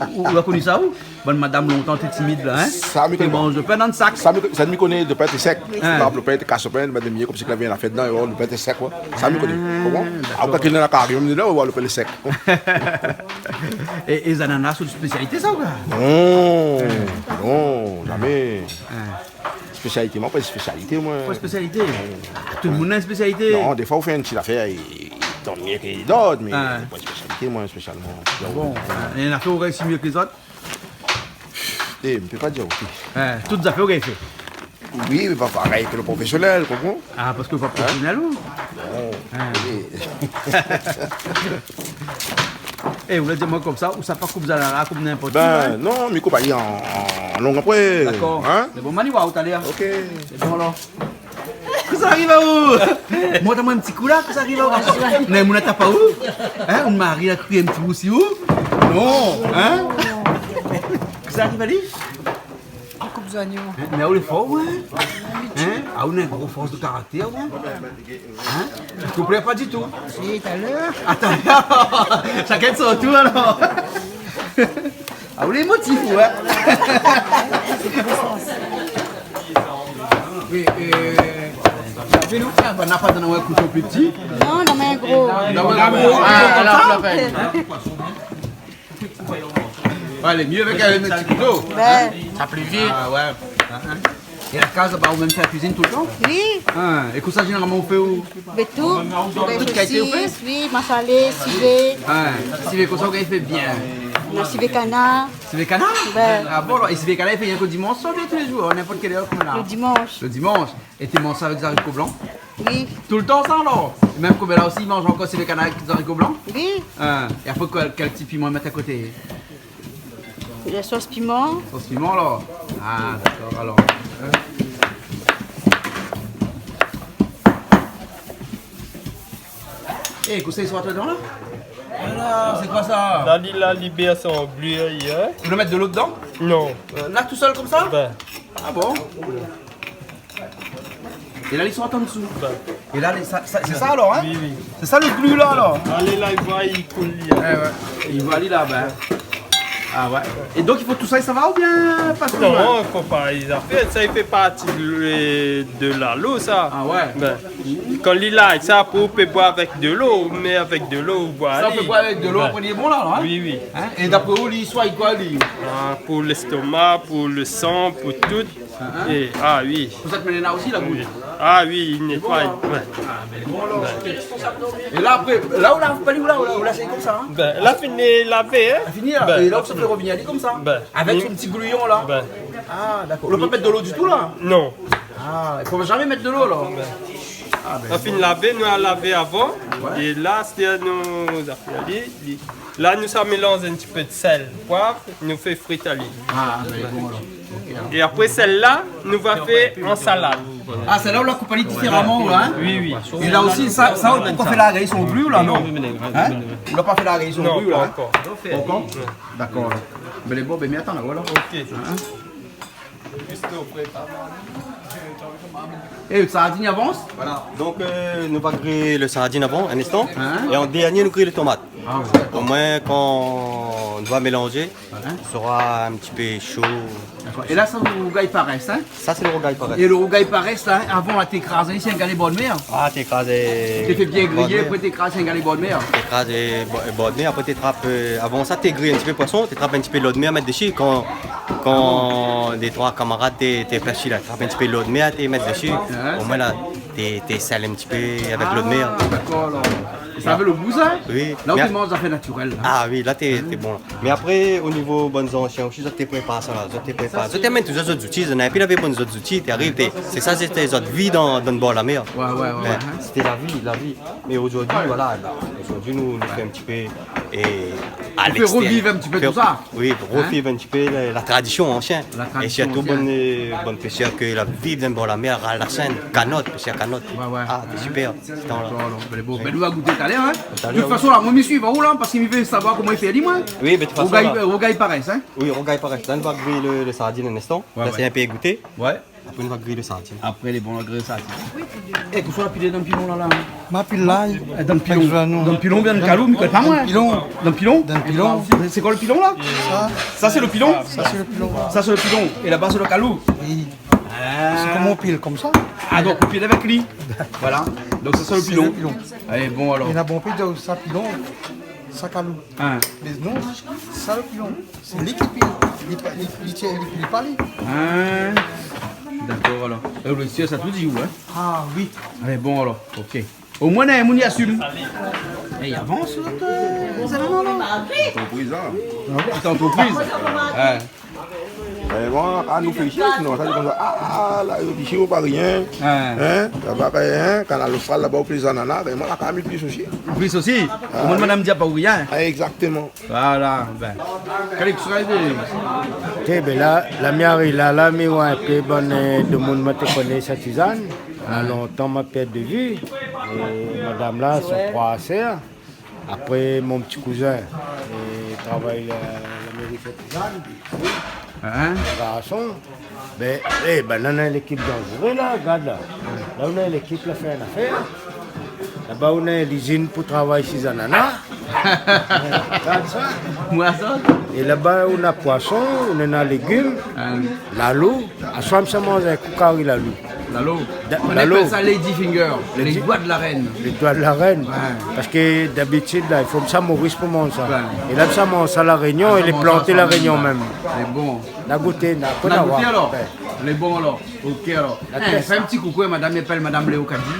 Ou, ou la koni sa, ou ? Bann madam lontan té timid, la, hein ? Sa, mi koné pa. Té manz do pin dan sak. Sa, mi, sa, mi koné, do pin té sèk. Hein. Par égzanp, lo pin té kas, lo pin, madam, konmsi ke la vien la fèt dedan, é lo pin té sèk, koi. Sa, mi koné. Ah, dakor. Konpran ? Apré, k'i néna kari, mèm, la, ou voi, lo pin lé sèk. É, é zanana, sé in spésialité, sa, ou koi ? Non, non, zamé. Hein. Spésialité, moin, pa spésialité, moin. Pa spésialité ? Ah, tout lo moun na in spésialité. Non, défoi, ou fé in ti zafèr, i, i tonm myé ke dot, mé pa spésialité, moin, spésialman. Ah bon ? Hein, néna in zafèr ou réisi myé ke lézot ? É, mi pé pa dir, ok. Hein, tout zafèr ou gingn fé ? Oui, mé pa parèy ke lo profésionèl, konpran ? Ah, parske ou pa profésionèl, ou ? Non. Hein. Oui. É, ou la di amoin konmsa, ou sa pa koup zanana konm ninport ki, hein ? Ben, non, mi koup ali an, an long apré. Dakor. Hein ? Mé bon, mani, wa, ou talèr. Ok. Sé bon, alor. Kosa i ariv aou ? Mont amoin in ti kou la, kosa i ariv aou ? Mé moun la tap aou ? Hein ? Out mari la kri in ti kou si ou ? Non, hein ? Kosa i ariv ali ? Koup zoignon. Hein ? Mé ou lé for, ouais. Hein ? Ah, ou néna in gro fors de karaktèr, ouais. Hein ? Ou plèr pa ditou. Si, talèr. Atann, shakinn son tour, alor. Ah, ou lé émotif, ou, hein ? Oui, euh, sa fé lontan. Banna pa donn aou in kouto pli pti ? Non, non, mé gro. Non, mé gro. Ah, alor, sa la fé. Ouais, lé myé avèk, euh, in ti kouto. Ben. Sa pli vit. Ah, ouais. Hein, hein. É la kaz, ba, ou mèm fé la kuizine toultan ? Oui. Hein, é kosa zénéralman ou fé, ou ? Mé tout. Tout kalité ou fé ? Sosis, oui, masalé, sivé. Hein, sivé kosa ou gingn fé bien ? Sivé kanar. Sivé kanar ? Ben. Ah bon, alor, é sivé kanar, i fé rienk lo dimansh, sa, oubien tou lé zour, ninport kèl èr, konm la ? Lo dimansh. Lo dimansh. É té manz sa avèk zariko blan ? Oui. Toultan sa, alor ? Mèm koméla osi, i manz ankor sivé kanar avèk zariko blan ? Oui. Hein, é apré, kèl, kèl ti piman i mèt a koté ? La sos piman. Sos piman, alor ? Ah, dakor, alor. É, kosa i sort ladan, la ? Alor, sé koi sa ? La, li la libèr son glu, hein ? Ou la mèt dolo dedan ? Non. Euh, la, tousèl konmsa ? Ben. Ah bon ? É la, li sort an dsou. Ben. É la, li, sa, sa, sé sa alor, hein ? Oui, oui. Sé sa lo glu la, alor ? Alé, la, i voi, i koul, li, hein. Ouais, ouais. I voi, li la, ben. Ah ouais. É donk i fo tout sa i sava oubien pa tout ? Non, fo pa, i fé, sa i fé parti de, de lalo sa. Ah ouais. Bin, kan li la, sa pou, ou pé boir avèk dolo, mé avèk dolo ou boir. Sa ou pé boir avèk dolo, apré li lé bon la, la, hein ? Oui, oui. Hein ? É d'apré ou, li soign koi, li ? Ah, pou lèstoma, pou le san, pou tout. Hein ? É, ah oui. Pou sa, ou mèt la osi, la gout. Ah oui, i nétoy. Bon, la. Ouais. Ah, mé bon, la, sé responsab. É la, apré, la ou la, pa li, ou la, ou la, ou la, sé konmsa, hein ? Bin, la fini lavé, hein ? La fini, la. Bin, é la, ou sa fé revenir ali konmsa. Bin. Avèk son ti glouyon la. Bin. Ah, dakor. Ou la pa mèt dolo ditou la ? Non. Ah, i fo zamé mèt dolo la. Bin. Ah, bin, la fini lavé, nou la lavé avan. Ouais. É la, sé nou, nou la fé ali, li, la, nou sa mélanz in ti pé de sèl, poiv, nou fé frit ali. Ah, bin, bon, alor. É apré sèl-la, nou va fé an salad. Ah, sèl-la, ou la koup ali diféraman, la, hein ? Oui, oui. É la osi, sa, sa, ou la pa fé la rèy son glu, la, non ? Hein ? Ou la pa fé la rèy son glu, la, hein ? Non, pa ankor. Pankor ? Dakor, la. Bin, lé bon, bin, mé atann, la, voilà. Ok. Hein ? É, sardine i avans ? Voilà. Donk, euh, nou va griy le sardine avan, in instan. Hein ? É an dèrnié, nou griy le tomat. Ah, ouais, dakor. Omoin, kan nou va mélanzé, Voilà. Sra in ti pé sho. Dakor. É la, sa, rougay parès, hein ? Sa, sé le rougay parès. É le rougay parès, la, avan, la, té kraz ali si in galé bor de mèr. Ah, té kraz ali si in galé bor de mèr. Té fé bien griyé, apré té kraz ali si in galé bor de mèr. Té kraz ali si in bo-, bor de mèr, apré té trap, euh, avan sa, té griy in ti pé poison, té trap in ti pé lo de mèr, mèt dési. Kan, kan dé troi kamarad té, té pèsh, la, trap in ti pé lo de mèr, té mèt dési. Ah bon ? Ouais. Omoin, la, té, té sèl in ti pé avèk lo de mèr. Ah, dakor, alor. Sa i fé le gou, sa ? Oui. La, ou manz zafèr natirèl, la. Ah oui, la, té, té bon. Mé apré, o nivo bann zansien osi, zot té prépar sa la, zot té prépar. Zot té amenn tout zot zouti, zot té amenn, épi lavé bann zot zouti, té ariv, té, sé sa, sété zot vi dan, dan bor la mèr. Ouais, ouais, ouais, ouais. Sété la vi, la vi. Mé zordi, voilà, zordi, nou, nou fé in ti pé, é, a lèkstérièr. Ou fé reviv in ti pé tout sa. Oui, reviv in ti pé la, la tradision ansien. La tradision ansien. É sirtou bann, euh, bann pèshèr ke la viv dan bor la mèr, ral la sèn, kanot, pèshèr kanot. Ouais, ouais. Ah, té sipèr. Dakor, alor, bin, bon, bin, nou va gouté talèr, hein. Talèr, oui. De tout fason, la, moin, mi suiv aou, la, parske mi vé savoir koman i fé ali, moin. Oui, mé de tout fason, rougay, la, euh, rougay parès, hein. Oui, rougay parès. La, nou va griy le, le sardine in instan. Ouais, ouais. La, sé in pé gouté. Ouais. Apré, nou va griy le sardine. Apré, lé bon, la griy sardine. É, kosa ou la pilé dan pilon, la, la ? Ma pil la. Eh, dan pilon. Avèk zanou. Dan pilon, bien dan kalou, mi koné pa, moin. Dan pilon. Dan pilon ? Dan pilon. Sé, sé koi le pilon, la ? Sa. Sa, sé le pilon ? Sa, sé le pilon. Sa, sé le pilon. É laba, sé le kalou ? Oui. Ah. Sé koman ou pil, konmsa ? Ah, donk ou pil avèk li. Voilà. Donk sa, sé le pilon. Sé le pilon. Alé, bon, alor. Néna bonpé i di sa pilon, sa kalou. Hein. Mé non, sa le pilon. Sé li ki pil. Li pa, li, li tien, li pil pa, li. Hein. Dakor, alor. Euh, le sièz, sa tout di ou, hein ? Ah oui. Alé, bon, alor. Ok. Omoin, néna in moun i asim. É, i avans, lot, euh, sa, non, non. Antrepriz, hein. Ah oui, sé antrepriz. Ouais. Bin, moin, kan nou fé isi, sinon, sa di konmsa, ah, ah, la, yo di isi, ou pa rien. Hein. Hein ? Laba, bin, hein, Kanal Austral, laba, ou plis zanana, bin, moin, la, kan mi plis osi. Ou plis osi ? Ah, oui. Omoin, madam di pa ou rien. Ah, exactement. Voilà, bin. Kalé ki sra aidé ? Ok, bin la, la mi ariv la, la mi oi in pé bann, euh, demoun moin té koné Sint-Sizane. Ah. Lontan moin la pèrd de vi. É madam la, son troi sèr. Apré, mon ti kouzin, li travay la, la méri Sint-Sizane. Hein ? Garson. Bin, é, bin, nou néna in lékip danzéré la, gard la. La, nou néna in lékip la fé in afèr. Laba, nou néna lizine pou travay si zanana. Gard sa. Moin sa. É laba, nou néna poison, nou néna légim, lalo. Aswar, mi sa manz in kou kari lalo. Lalo. Da-, lalo. Ou apèl sa lady finger, lé doi de la rèn. Lé doi de la rèn. Ouais. Parske dabitid, la, i fo mi sa Moris pou manz sa. Ouais. É la, mi sa manz sa La Rényon, é lé planté La Rényon mèm. Lé bon. Na gouté, na, na gouté, alor ? Ouais. Lé bon, alor. Ok, alor. La tès. Fé in ti koukou a madam, i apèl madam Léokadi.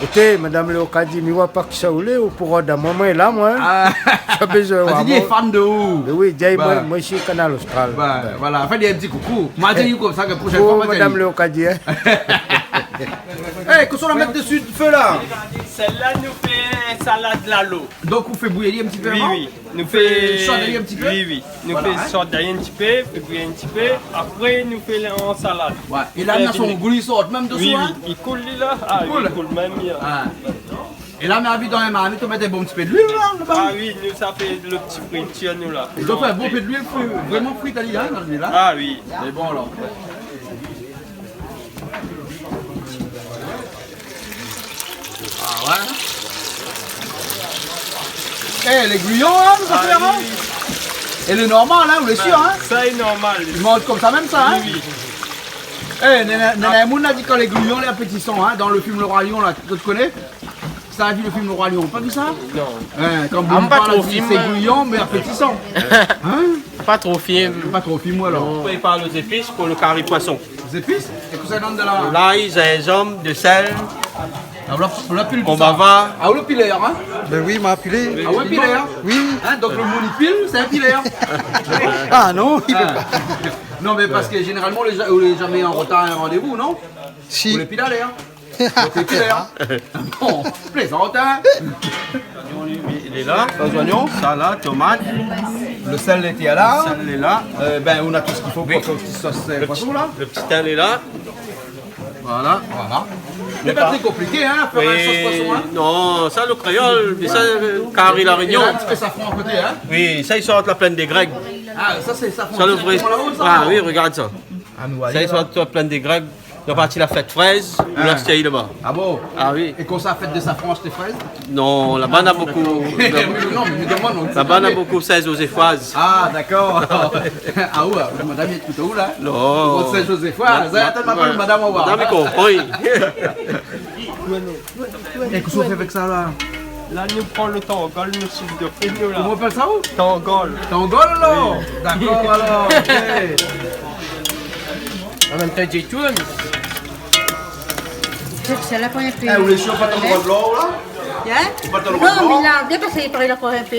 Ékout, madam Léokadi, mi oi pa kisa ou lé, ou pou rod amoin, moin lé la, moin. Ah. Sa bézoin oir amoin. Li lé fan de ou. Mé oui, di amoin, moin, moin isi Kanal Austral. Bin, voilà. Fé ali in ti koukou. Moin di konmsa ke proshèn foi, madam Léokadi, hein. Eh, kosa ou la mèt dési le fé la ? Sèl-la, nou fé salad lalo. Donk, ou fé bouyir in ti pé avan ? Oui, oui. Nou fé shod ali in ti pé ? Oui, oui. Nou fé shod ali in ti pé, fé bouyir in ti pé. Apré, nou fé an salad. Ouais. É la, na son gou i sort mèm dosou, hein ? Oui, oui. I koul, li, la. Ah, i koul mèm, li, la. Ah. É la, mi anvi dan in marmit, ou mèt in bon ti pé de luil, la, laba. Ah oui, nou sa fé le ti fritir, nou, la. É donk, in bon pé de luil, fri-, vréman frit ali, hein, dan luil, la. Ah oui. Lé bon, alor. Ah ouais. Eh, lé glouyon, hein, nou sa fé avan ? Ah oui. É lé normal, hein, ou lé sir, hein ? Sa lé normal. I manz konmsa mèm sa, hein ? Oui, oui. Eh, néna, néna in moun la di kan lé griyon lé apétisan, hein, dan le film Le Roi Lion, la, ou koné ? Sa la vi le film Le Roi Lion, pa vi sa ? Non. Hein, kan... Ah, pa tro film, sé griyon, mé apétisan. Hein ? Pa tro film. Pa tro film, alor. Non. Prépar lé zépis pou le kari poison. Zépis ? É kosa i donn dedan la ? Lay, zinzanm, de sèl. Ah, ou la, ou la pil tout sa. Konbava. Ah, ou lé pilèr, hein ? Ben oui, ma pilé. Ah ouais, pilèr. Oui. Hein, donk le moun i pil, sé in pilèr. Ah non, i pé pa. Non, mé parske zénéralman, ou lé ja-, ou lé zamé an retar a in randévou, non ? Si. Ou lé pilèr, hein ? Donk, ou lé pilèr. Bon, plézant, hein ? Lé la. Lé zonion. Sa la, tomat. Le sèl lété la. Le sèl lé la. Euh, ben, ou na tout sak i fo pou fé in ti sos, euh, poison la. Le ti tin lé la. Voilà. Voilà. Lé pa tré konpliké, hein, fé in sos poison, hein ? Non, sa, le kréol, mé sa, le kari La Rényon. É la, in ti pé safran a koté, hein ? Oui, sa i sort la plèn dé Grèg. Ah, sa sé safran dirèkteman laba, sa, alor ? Ah oui, regard sa. Ah, nou, sa i sort la plèn dé Grèg. Donk, parti la fèt frèz, ou la ashté laba. Ah bon ? Ah oui. É kosa, fèt dé safran, ashté frèz ? Non, laba na bonpé. Ah, dakor. Non, mé mi demann, non. Laba na bonpé sèz Zozéfoiz. Ah, dakor. Ah ouais, madam, i ékout aou la ? Non. Sèz Zozéfoiz, hein, atann, madam, madam, ou va voir. Madam i konpran. É kosa ou fé avèk sa la ? La, nou pran le tangol, nou sik de fé, nou la. Koman i apèl sa, ou ? Tangol. Tangol, la ? Oui. Dakor, alor, ok. An mèm tan, i tourn. Sé la premièr. Eh, ou lé sir pa tro lwin la ? Hein ? Ou pa tro lwin ? Non, mé la, bien pasé, i paré la ankor in pé.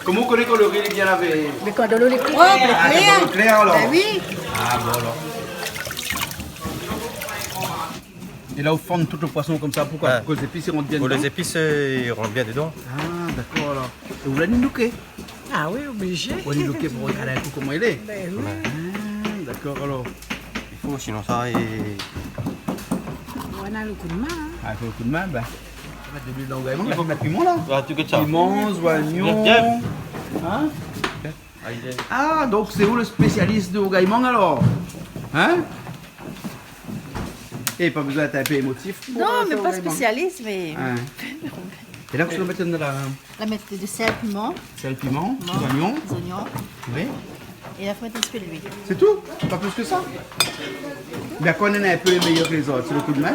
Koman ou koné kan le ri lé bien lavé ? Mé kan dolo lé prop, lé klèr. Ah, kan dolo lé klèr, alor. Ben oui. Ah, bon, alor. É la, ou fann tout le poison konmsa, poukoi ? Ah. Pou ke lé zépis i rant bien dedan ? Pou lé zépis, euh, i rant bien dedan. Ah, dakor, alor. É ou la ni louké ? Ah oui, oblizé. Ou la ni louké pou regard in kou koman i lé. Ben oui. Ah, dakor, alor. I fo, sinon sa, é... Ou na le kou d'min, hein. Ah, i fo le kou d'min, ben. Mèt de luil dan le rougay mang, i fo mèt piman, la. Ah, tout sa. Piman, zonion. Bien, bien. Hein ? Ah, donk sé ou le spésialis de rougay mang, alor ? Hein ? É pa bezoin d'èt in pé émotif pou, euh, fé rougay mang. Non, mé pa spésialis, mé... Hein. É la, kosa ou mèt dedan la ? La mèt de sèl, piman. Sèl, piman, zonion. Zonion. Oui. É la, fo mèt in ti pé d'luil. Sé tou ? Pa plis ke sa ? Mé akoz néna in pé lé méyèr ke lézot ? Sé le kou d'min ?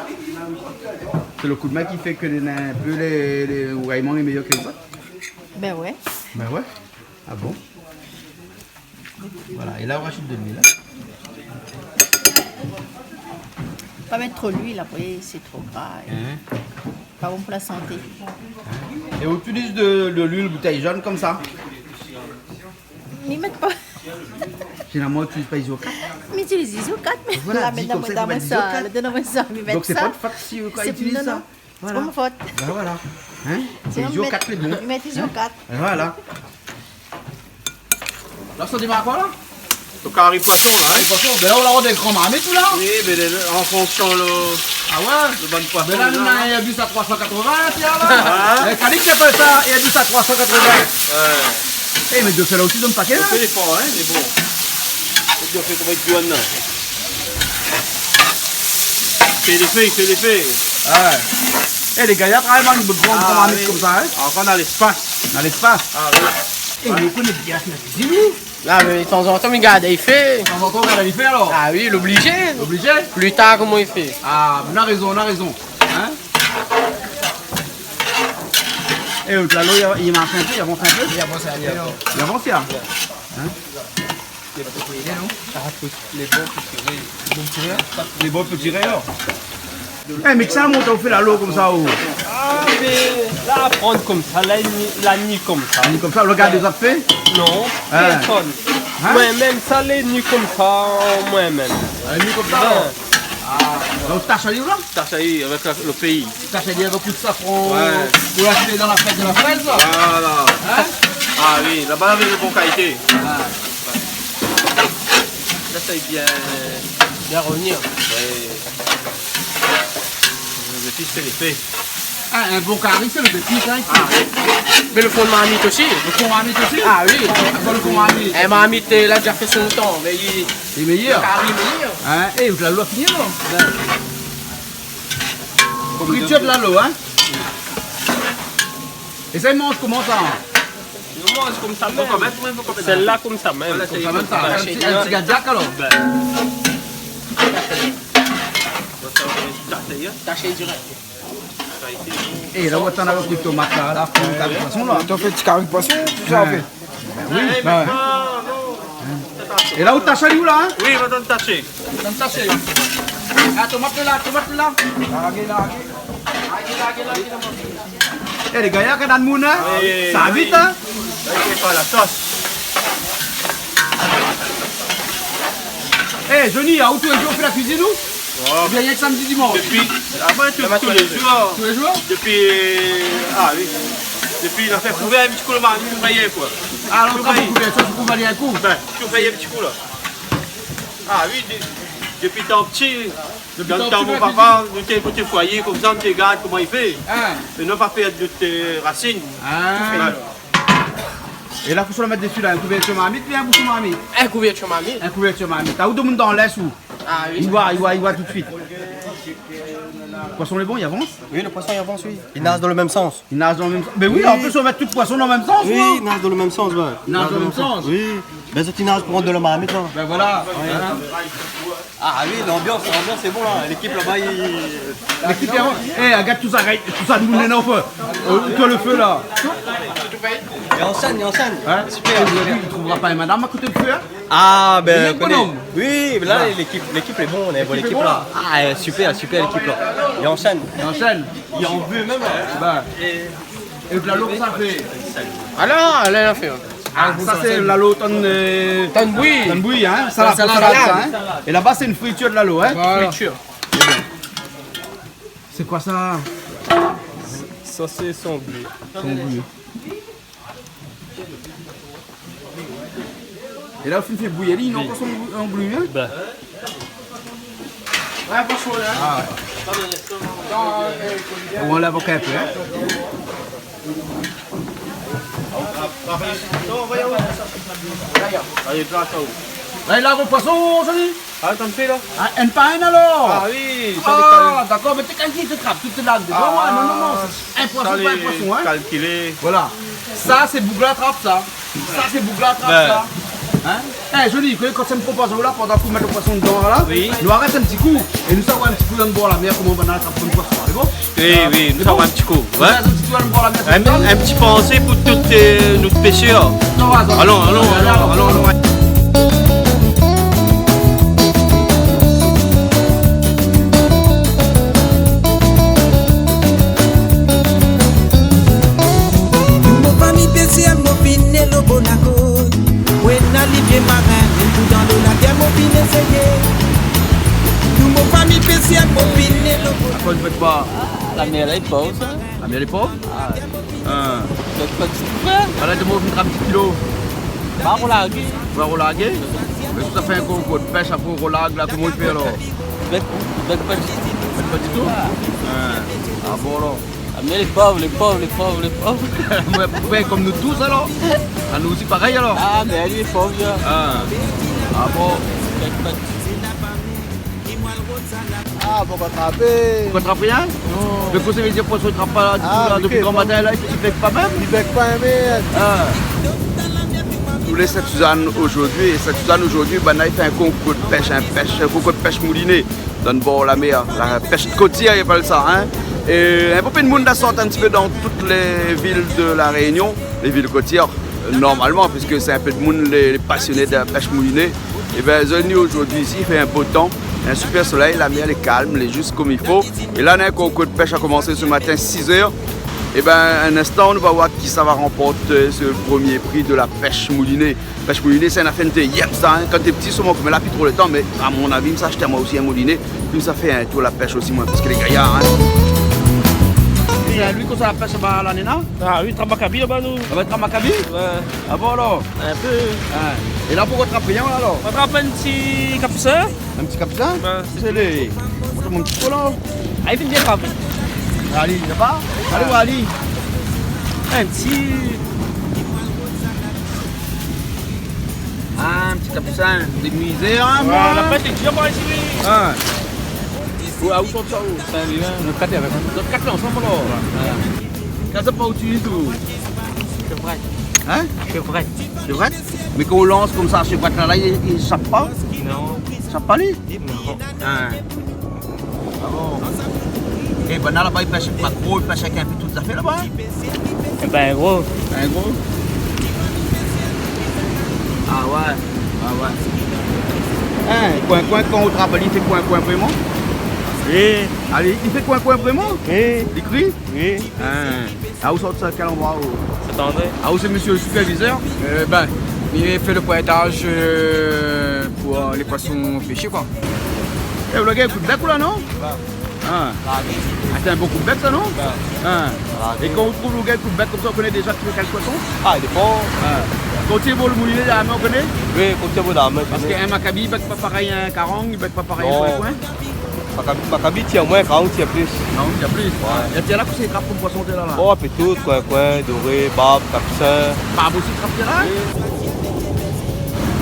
Sé le kou d'min ki fé ke néna in pé lé, lé, rougay mang lé méyèr ke lézot ? Ben ouais. Ben ouais. Ah bon ? Voilà, é la, ou rajout de luil, hein. Pa mèt tro luil, apré, sé tro gra. Hein ? Pa bon pou la santé. Hein ? É ou itiliz de, de luil boutèy zone konmsa ? Mi mèt pa. Zénéralman, ou itiliz pa Isocat ? Mi itiliz Isocat, mé voilà, la, di konmsa, i fo mèt Isocat. Donn amoin sa, mi mèt sa. Donk, sé pa out fot si ou itiliz sa. Non, non. Voilà. Sé pa mon fot. Ben voilà. Hein ? Sé Isocat, lé bon. Sinon, mi mèt, mi mèt Isocat. Hein ? Voilà. La, sa démar koi, la ? Le kari poison, la, hein ? Kari poison. Ben la, ou la rod in gran marmit, ou la ? Oui, mé le, an fonksion le... Ah ouais ? Le bann poison, la. Ben la, nou na Airbus A trois cent quatre-vingts, tiens, la. Hein ? Eh, Calix i apèl sa Airbus A trois cent quatre-vingts. Ouais. Eh, mé de fé la osi, donn pa kèl, hein ? Le fé lé for, hein, mé bon. Le fé, koman i tourn, la ? Fé le fé, fé le fé. Ah ouais. Eh, lé gayar, karèman, in gran, gran marmit konmsa, hein ? Ah oui. Ankor dan léspas. Dan léspas. Ah oui. Eh, mé ou koné bien fé la kuizine, ou ? La, mé tanzantan, mi gard ali fé. Tanzantan, ou gard ali fé, alor ? Ah oui, lé oblizé. Oblizé ? Pli tar, koman i fé ? Ah, ou na rézon, ou na rézon. Hein ? Eh, out lalo, li, li marsh in pé, li avans in pé ? Li avans, li avans. Li avans, ya ? Ouais. Hein ? Lé bon pou tiré, non ? Ah, pou, lé bon pou tiré. Bon pou tiré ? Lé bon pou tiré, alor. Eh, mé kisa la mont aou fé lalo konmsa, ou ? Ah, mé la, aprann konmsa, la ni, la ni konmsa. Ni konmsa, ou la gard lézot fé ? Non, pèrsone. Hein ? Moin mèm, sa lé ni konmsa, moin mèm. Ah, ni konmsa, alor. Ah, donk, tash ali, ou la ? Tash ali, avèk la, le péi. Tash ali avèk kou d'safran, ouais, ou la ashté dan la fèt de la frèz, la. Voilà. Hein ? Ah oui, laba, lavé le bon kalité. Ah. La, sa lé bien. Bien revni. Ouais. Lé zépis, sé lé fé. Ah, in bon kari, sé lé zépis, hein. Ah oui. Mé le fon de marmit osi. Le fon marmit osi ? Ah oui. Akoz le fon marmit ? In marmit, euh, la déza fé son tan, mé li, li lé méyèr. Le kari lé méyèr. Hein ? Eh, la, la fini, la. Ouais. Fritir de lalo, hein ? É sa, i manz koman sa ? Nou manz konmsa mèm. Sèl-la konmsa mèm. Voilà, sé konmsa mèm, sa. In ti, in ti gadiak, alor. Bin. Taché dirèk. É la, ou atann avèk lo tomat la, la, pou lo kari poison la. Ou fé ti kari poison, tousa, ou fé. Bin oui. Bin ouais. É la, ou tash ali ou la, in ? Oui, ou atann taché. Ou atann taché. A, tomat la, tomat la. Largé, largé. Largé, largé, largé. É, lé gayar, kan néna moun, in ? Oui. Sa vit, in ? Sé pa la sos. É, Johnny, a ou tou lé zour ou fé la kuizine, ou ? Oubien rienk samdi, dimansh ? Dopi, avan, tou, tou lé zour. Tou lé zour ? Dopi, a oui. Dopi, la fé kouvèr in ti kou lo marmit, tou fé in kou. A, alor, kan ou kouvèr sa, ou kouv ali in kou ? Bin, tou fé in ti kou la. A oui, de-, dopi tan pti, dopi tan pti, mon papa, nou té koté foiyé, konmsa, nou té gard koman i fé. A. É nou pa pèrd nout, eu, rasine. A. Ouais. É la, kosa ou la mèt dési la, in kouvèrtir marmit, oubien in boushon marmit ? In kouvèrtir marmit. In kouvèrtir marmit. A ou, domoun dan lès, ou ? A oui. I voi, i voi, i voi tout suit. Poison lé bon, i avans ? Oui, lo poison i avans, oui. I naz dan lo mèm sans. I naz dan lo mèm sans. Bin oui, an plis, ou mèt tout poison dan lo mèm sans, oui, i naz dan lo mèm sans, ouais. I naz dan lo mèm sans. Oui. Bin, zot i naz pou rant dan lo marmit, la. Bin voilà. Ouais. A oui, lanbians, lanbians lé bon la. Lékip laba, i... Lékip laba. É, gard tousa, tousa, nou néna fé. Eu, ke lo fé la. I ansèn, i ansèn. In ? Super. É zordi, i trouvra pa in madam a koté lo fé, in ? A bin, koné. Lé bonom. Oui, la, lékip, lékip lé bon, nou néna in bon lékip la. Lékip lé bon la. A, eu, super, super lékip la. I ansèn. I ansèn. I anvé mèm, in. Bin. É lalo, kosa i fé ? A la, la, la fé, in. A, sa sé lalo tann, eu, tann bouyi. Tann bouyi, in. Sa la, sa la salad, sa, in. É laba, sé in fritir de lalo, in. Voilà. Fritir. Sé koi sa ? Sa sé sanglié. Sanglié. É la, ou fine fé bouyi ali, non, pa son, an bouyi, in ? Bin. A ouais. Ou anlèv ankor in pé, in ? Alé, plat sa, ou. La, i lav lo poison, Johnny ? A, tann fé la. A, in pa in alor. A oui, sa, dakor, mé té kalkilé, té trap, tout lé la dedan, ouais, non, non, non, sé in poison, pa in poison, in. Kalkilé. Voilà. Sa, sé boug la trap sa. Sa, sé boug la trap sa. In ? É, Johnny, kan, kan sa mi propoz aou la, pandan k'ou mèt lo poison dedan la, oui, nou arèt in ti kou, é nou sava in ti kou dann bor la mèr, koman banna i trap son poison, lé bon ? Oui, oui, nou sava in ti kou. Ouais. In, in ti pansé pou tout, eu, nout pésèr. Alon, alon, alon, alon. Mon fami pésèr, mon fine lo Monaco. Moin na li pié marin, mèm kou dan lo la tèr, mon fine éséyé. Tout mon fami pésèr, mon fine lo Monaco. Akoz ou fé pa ? La mèr lé pov, sa. La mèr lé pov ? A. In. Donk, pa ti kou, frèr. Ala, domoun, in ti kilo. Pa pou largé. Pa pou largé ? Mé si ou fé in konkour de pèsh, apré ou larg la, koman ou fé alor ? Bèk, bèk pa ditou. Bèk pa ditou ? A. In. A bon, alor. A, mé lé pov, lé pov, lé pov, lé pov. Mé, mé konm nou tous, alor. A, nou osi parèy, alor. A, mé li lé pov, ya. A. A bon. Bèk pa ditou. A, pokoi trapé ? Pokoi trapé, in ? Non. Mé kosa i vé dir, poison i trap pa ditou la, dopi gran matin la, i bèk pa mèm ? I bèk pa, mé... A. Nou lé Sint-Sizane zordi, é Sint-Sizane zordi, banna i fé in konkour de pèsh, in pèsh, in konkour de pèsh mouliné, dann bor la mèr, la pèsh kotièr, i apèl sa, in. É in pé d'moun la sort in ti pé dann tout lé vil de La Rényon, lé vil kotièr, normalman, piske sé in pé d'moun lé, lé pasioné de pèsh mouliné. É bin, zot i vni zordi isi, i fé in bo tan, in super solèy, la mèr lé kalm, lé zis konm i fo. É la, néna in konkour de pèsh la komansé se matin, sizèr. É bin, in instan, nou va oir kisa va ranport, eu, se promié pri de la pèsh mouliné. Pèsh mouliné, sé in afèr nou té yèm sa, in. Kan té pti, souvan, mé la, pi tro lo tan, mé a mon avi, mi sa ashté amoin osi in mouliné. Pi mi sa fé in tour la pèsh osi, moin, piske lé gayar, in. É, eu, Louis, kosa la pèsh laba, la néna ? A oui, trap makabi laba, nou. Laba, trap makabi ? Ouais. A bon, alor ? In pé. In. É la, pou trap rien, alor ? Nou trap in ti kapousin. In ti kapousin ? Ouais. Sé lé, mont amoin in ti pé la. A, li fine bien trapé. Ali, laba ? Alé, ouais, ali. In ti... A, in ti kapousin, dé mizèr, in, moin. La pèsh lé dir par isi, oui. A. Ou, a, ou sort sa, ou ? Sin-Vilain. Nout kat lé avèk, in. Nout kat lé ansanm, alor. Ouais. Sa, sé pa ou ti tou. Sé vré. Hein ? Shevrèt. Shevrèt ? Mé kan ou lans konmsa, shevrèt la, la, i, i sap pa ? Non. Sap pa li ? Non. Hein. Ah bon ? É banna laba, i pèsh makro, i pèsh avèk in pé tout zafèr laba. Ébin, gro. Hein, gro ? Ah ouais, ah ouais. Hein, koin, koin, kan ou travay, i fé koin, koin vréman ? Oui. Alé, i fé koin, koin vréman ? Oui. Li kri ? Oui. Hein. Ah, ou sort sa kèl landroi, ou ? Saint-André. Ah, ou sé mésyé le superviseur ? Euh, ben, mi fé le pointage, euh, pou, euh, les poissons pêchés, quoi. Eh, ou la gingn kout bèk, ou la, non ? Ouais. Ah. Ah, oui. Ah, sé in bon kout bèk, sa, non ? Ouais. Ah. Ah, oui. É kan ou trouv ou gingn kout bèk konmsa, ou koné déza kèl poisson ? Ah, i dépan. Ah. Kan ou tir bol mouliné, la min, ou koné ? Oui, kan ou tir bol la min, mi koné. Parske in makabi, bèk pa parèy in karang, bèk pa parèy in koin. Non. Makabi, makabi tir moin, karang tir plis. Karang tir plis. Ouais. É tir la, kosa i trap konm poisson, tir la, la ? Oh, in pé tout, koin-koin, doré, barb, kapsin. Barb osi i trap, tir la ? Oui.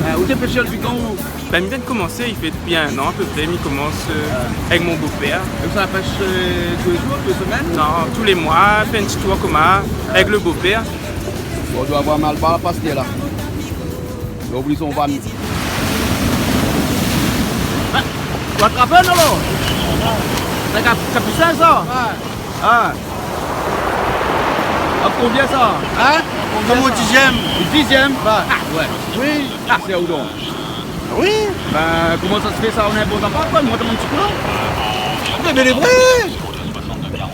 Euh, ou té pèshèr dopi kan, ou ? Ben, mi vien de komansé, i fé dopi in an apepré, mi komans, euh, avèk mon bopèr. É ou sa pèsh, euh, tou lé zour, tou lé semèn ? Non, tou lé moi, fé in ti tour konmsa, avèk le bopèr. Bon, ou doi avoir mal bar la pas, tir la. Li la oubli son vann. Ah, ou la trapé, non, la ? Sé kap-, kapsin, sa ? Ouais. Ah. A konbien, sa ? Hein ? A konbien, sa ? Konm o dizièm. O dizièm ? Ouais. Ah, ouais. Oui. Ah, sé ou don. Oui. Ben, koman sa i fé sa ? Ou néna in bon zafèr, koi ? Mont in ti pé. Mé, mé lé vré.